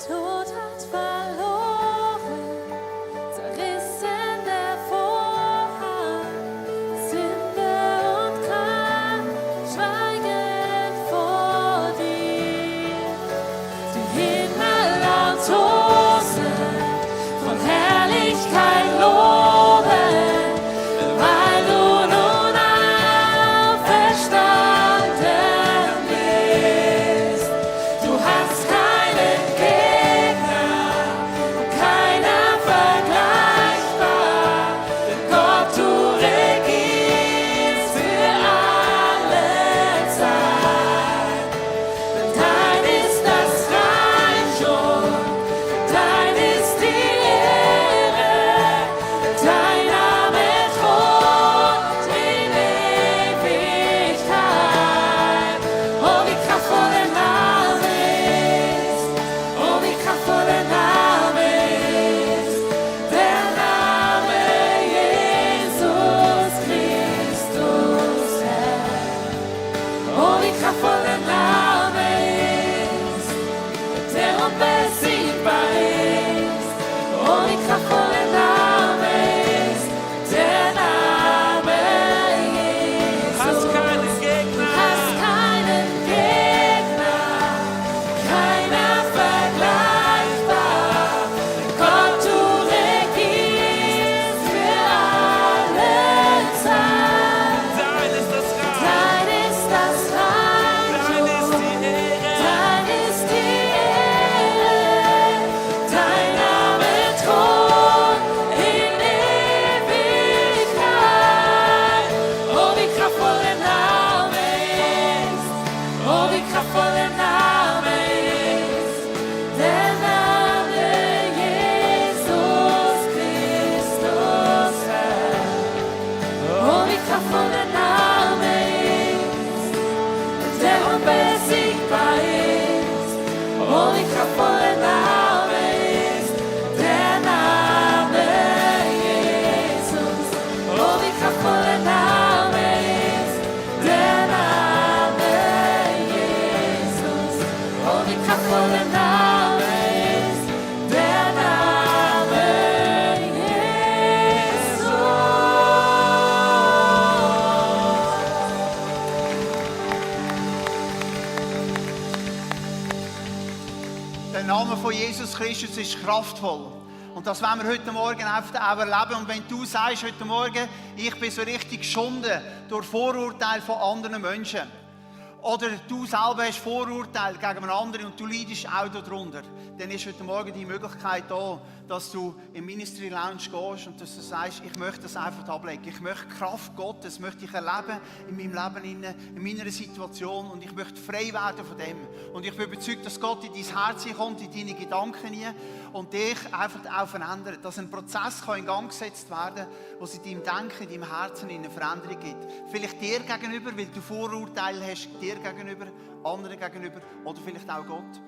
S6: Tod hat verloren, zerrissen der Vorhang, Sünde und Kraft schweigen vor dir. Die Himmel laut tosen, von Herrlichkeit loben, weil du nun auferstanden bist. Du hast keinen keiner vergleichbar, denn Gott, du regierst für alle Zeit. Denn dein ist das Reich und dein ist die Ehre, dein Name thront in Ewigkeit. Oh, wie kraftvoll der Name ist, oh, wie kraftvoll der Name ist, der Name Jesus Christus, Herr. Oh, wie kraftvoll der Name ist, der unbesiegbar ist. Oh, wie kraftvoll der Name ist, der Name Jesus.
S1: Hast keinen Gegner.
S6: Hast keinen Gegner, keiner vergleichbar. Gott, du regierst für alle Zeit.
S1: Dein ist das Reich.
S6: Dein ist das Reich,
S1: Dein ist die Ehre.
S6: dein ist die Ehre, dein Name thront
S3: Jesus Christus ist kraftvoll. Und das wollen wir heute Morgen auch erleben. Und wenn du sagst heute Morgen, ich bin so richtig geschunden durch Vorurteile von anderen Menschen, oder du selber hast Vorurteile gegen einen anderen und du leidest auch darunter, dann ist heute Morgen die Möglichkeit da, dass du im Ministry Lounge gehst und dass du sagst, ich möchte das einfach ablegen. Ich möchte die Kraft Gottes, möchte ich erleben in meinem Leben, in meiner Situation, und ich möchte frei werden von dem. Und ich bin überzeugt, dass Gott in dein Herz kommt, in deine Gedanken hinein und dich einfach auch verändert. Dass ein Prozess kann in Gang gesetzt werden, wo es in deinem Denken, in deinem Herzen eine Veränderung gibt. Vielleicht dir gegenüber, weil du Vorurteile hast, dir gegenüber, anderen gegenüber oder vielleicht auch Gott.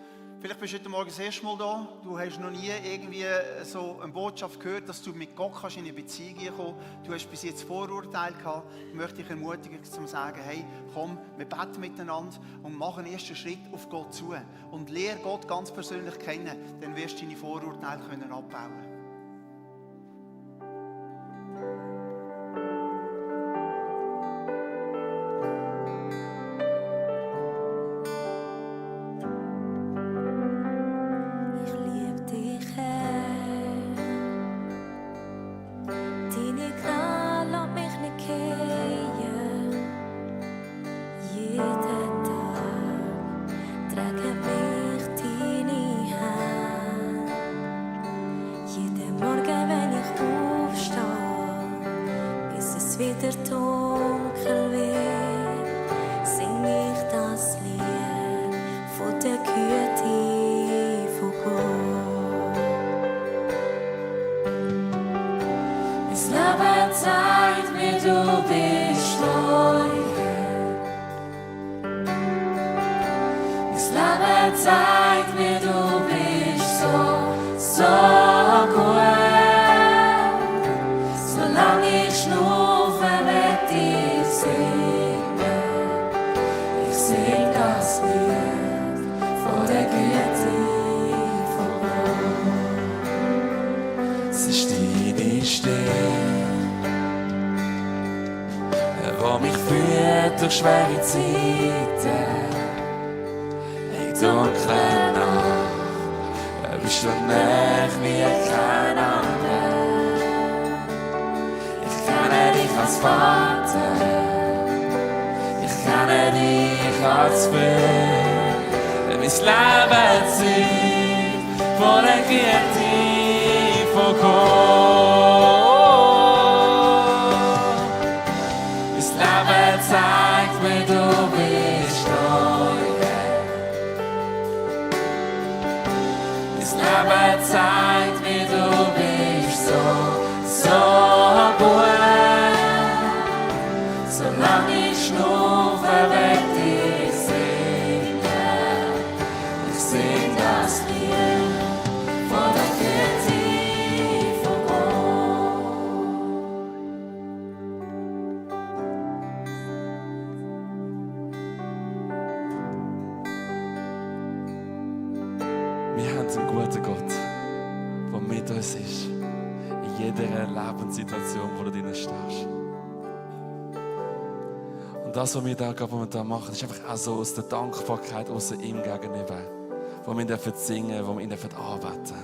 S3: Vielleicht bist du heute Morgen das erste Mal da. Du hast noch nie irgendwie so eine Botschaft gehört, dass du mit Gott kannst in eine Beziehung kommen kannst. Du hast bis jetzt Vorurteile gehabt. Ich möchte dich ermutigen, zu sagen, hey, komm, wir beten miteinander und machen einen ersten Schritt auf Gott zu. Und lehre Gott ganz persönlich kennen, dann wirst du deine Vorurteile abbauen können.
S6: Wieder dunkel wird, sing ich das Lied von der Güte von Gott. Das Leben zeigt mir, du bist treu. Das Leben zeigt mir, du bist so gut. Solange ich schnurre, werd ich singen. Ich sing das Lied von der Güte von Gott.
S4: Es ist deine Stimme, die mich führt durch schwere Zeiten. In dunkler Nacht bist du näher wie kein anderer. Ich kenne dich als Vater, ich kenne dich als Freund. Mein Leben zeugt von der Güte von Gott. Mein Leben zeigt mir, du bist treu. Mein Leben zeigt mir, du bist so gut. Solange ich schnurre, werd ich singen. Ich sing das Lied von der Güte von Gott. Wir haben einen guten Gott, der mit uns ist. In jeder Lebenssituation, wo du drin stehst. Und das, was wir da momentan machen, ist einfach auch so aus der Dankbarkeit aus ihm gegenüber. Wo wir dürfen singen, wo wir ihn dürfen anbeten.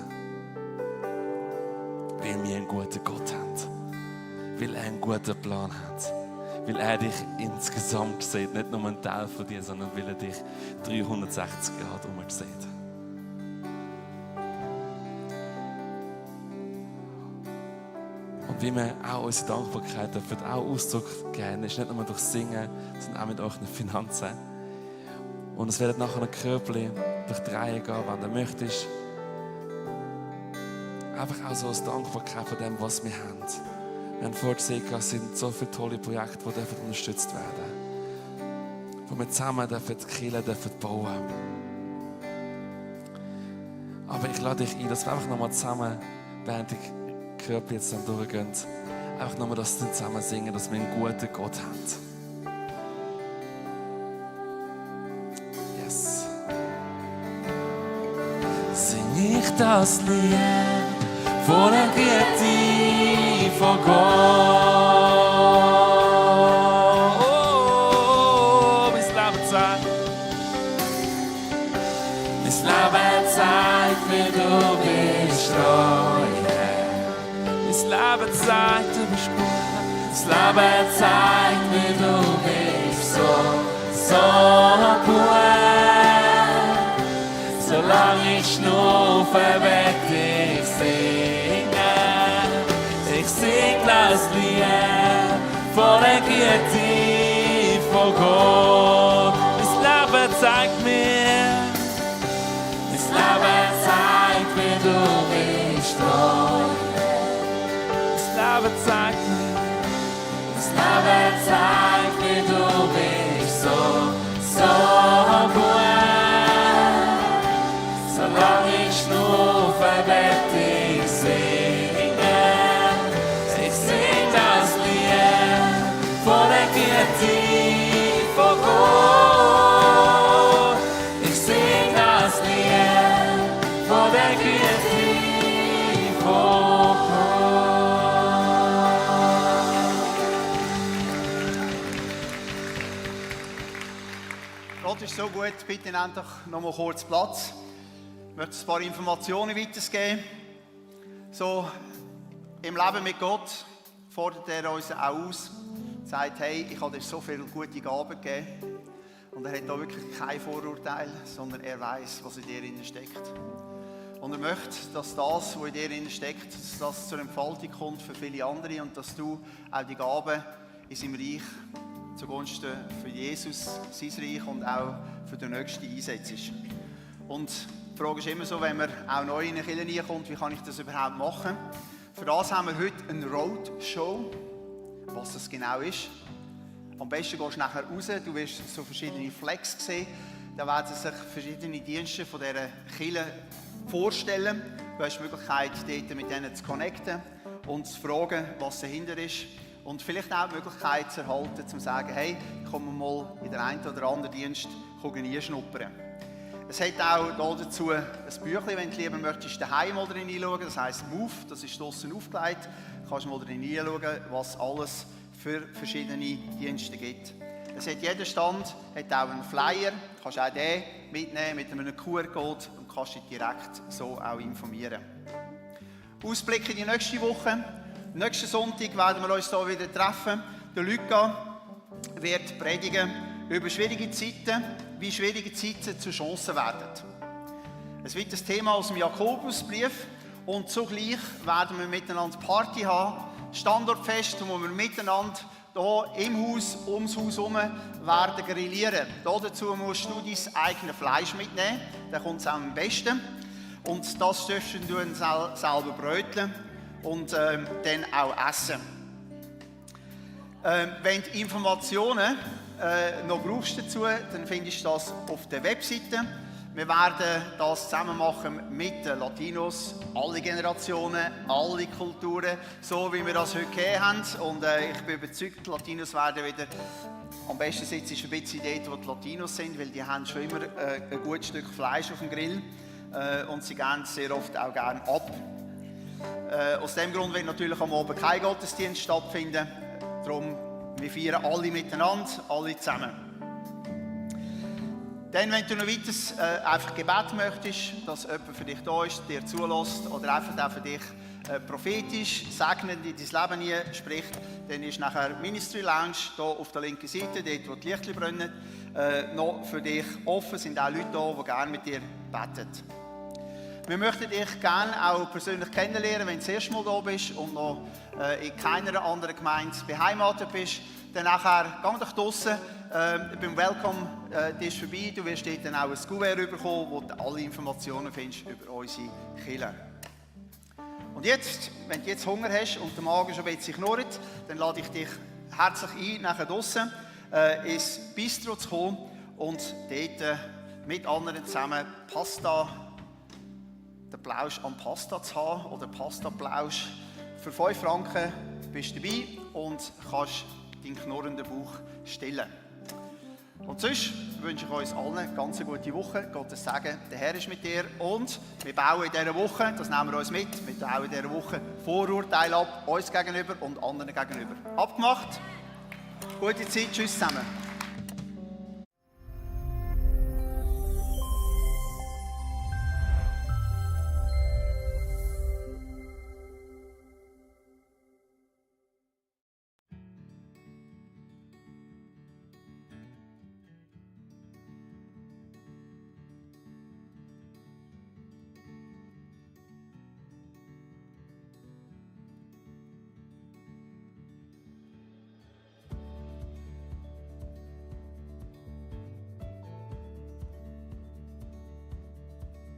S4: Weil wir einen guten Gott haben. Weil er einen guten Plan hat. Weil er dich insgesamt sieht. Nicht nur einen Teil von dir, sondern weil er dich 360 Grad sieht. Und wie wir auch unsere Dankbarkeit dürfen auch Ausdruck geben, ist nicht nur durch Singen, sondern auch mit euren Finanzen. Und es werden nachher ein Körbchen durch die Reihe gehen, wenn du möchtest. Einfach auch so als Dankbarkeit von dem, was wir haben. Wir haben vorhin gesehen, es sind so viele tolle Projekte, die unterstützt werden. Wo wir zusammen die Kirche bauen dürfen. Aber ich lade dich ein, dass wir einfach nochmal zusammen, während die Körper jetzt dann durchgehen, einfach nochmal das zusammen singen, dass wir einen guten Gott haben. Yes. Sing ich das Lied von der Güte von Gott. Oh, mein Leben zeigt mir, Leben zeigt, du bist gut.
S1: Das Leben zeigt mir, du bist so gut. Solange ich schnaufe, werd ich singen. Ich sing das Lied von der Güte von Gott. Das Leben zeigt mir, das Leben zeigt mir, du bist treu.
S4: Das Leben zeigt mir,
S1: Das Leben zeigt mir, du bist so gut. Solange ich schnaufe, werd ich singen. Ich sing das Lied von der Güte von Gott. Ich sing das Lied von der Güte von
S3: Gott ist so gut, bitte nehmt doch noch mal kurz Platz. Ich möchte ein paar Informationen weitergeben. So, im Leben mit Gott fordert er uns auch aus, sagt, hey, ich habe dir so viele gute Gaben gegeben. Und er hat da wirklich kein Vorurteil, sondern er weiß, was in dir steckt. Und er möchte, dass das, was in dir steckt, dass das zur Entfaltung kommt für viele andere und dass du auch die Gaben in seinem Reich zugunsten für Jesus, sein Reich und auch für den Nächsten einsetzt. Und die Frage ist immer so, wenn man auch neu in eine Kirche kommt, wie kann ich das überhaupt machen? Für das haben wir heute eine Roadshow, was das genau ist. Am besten gehst du nachher raus, du wirst so verschiedene Flex sehen, da werden sich verschiedene Dienste von dieser Kirche vorstellen. Du hast die Möglichkeit, dort mit denen zu connecten und zu fragen, was dahinter ist. Und vielleicht auch die Möglichkeit zu erhalten, zu sagen, hey, komm mal in den einen oder anderen Dienst schnuppern. Es hat auch dazu ein Büchlein, wenn du lieber möchtest, daheim mal drin reinschauen. Das heisst Move, das ist draussen aufgelegt. Du kannst mal drin reinschauen, was alles für verschiedene Dienste gibt. Es hat jeder Stand hat auch einen Flyer. Du kannst auch den mitnehmen mit einem QR-Code und kannst dich direkt so auch informieren. Ausblick in die nächste Woche. Nächsten Sonntag werden wir uns hier wieder treffen. Der Luca wird predigen über schwierige Zeiten, wie schwierige Zeiten zu Chancen werden. Es wird das Thema aus dem Jakobusbrief und zugleich werden wir miteinander Party haben, Standortfest, wo wir miteinander hier im Haus, ums Haus herum werden grillieren. Dazu musst du dein eigenes Fleisch mitnehmen, dann kommt es am besten. Und das dürfen du selber bröteln und dann auch essen. Wenn du Informationen noch brauchst dazu, dann findest du das auf der Webseite. Wir werden das zusammen machen mit den Latinos, alle Generationen, alle Kulturen, so wie wir das heute gegeben haben. Und ich bin überzeugt, die Latinos werden wieder, am besten sitzt ist ein bisschen dort, wo die Latinos sind, weil die haben schon immer ein gutes Stück Fleisch auf dem Grill und sie gehen sehr oft auch gerne ab. Aus dem Grund wird natürlich am Abend kein Gottesdienst stattfinden. Darum, wir feiern alle miteinander, alle zusammen. Dann, wenn du noch weiter einfach Gebet möchtest, dass jemand für dich da ist, dir zulässt oder einfach auch für dich prophetisch segnend in dein Leben spricht, dann ist nachher Ministry Lounge hier auf der linken Seite, dort wo die Lichter brennen, noch für dich offen. Es sind auch Leute da, die gerne mit dir beten. Wir möchten dich gerne auch persönlich kennenlernen, wenn du das erste Mal da bist und noch in keiner anderen Gemeinde beheimatet bist. Dann nachher geh doch draussen beim Welcome-Tisch vorbei. Du wirst dort dann auch ein Kuvert bekommen, wo du alle Informationen findest über unsere Kirche. Und jetzt, wenn du jetzt Hunger hast und der Magen schon ein bisschen knurrt, dann lade ich dich herzlich ein, nachher draussen ins Bistro zu kommen und dort mit anderen zusammen Pasta, den Plausch am Pasta zu haben oder Pasta-Plausch. Für 5 Franken bist du dabei und kannst deinen knurrenden Bauch stillen. Und sonst wünsche ich uns allen eine ganz gute Woche. Gottes Segen, der Herr ist mit dir. Und wir bauen in dieser Woche, das nehmen wir uns mit, wir bauen in dieser Woche Vorurteile ab, uns gegenüber und anderen gegenüber. Abgemacht. Gute Zeit, tschüss zusammen.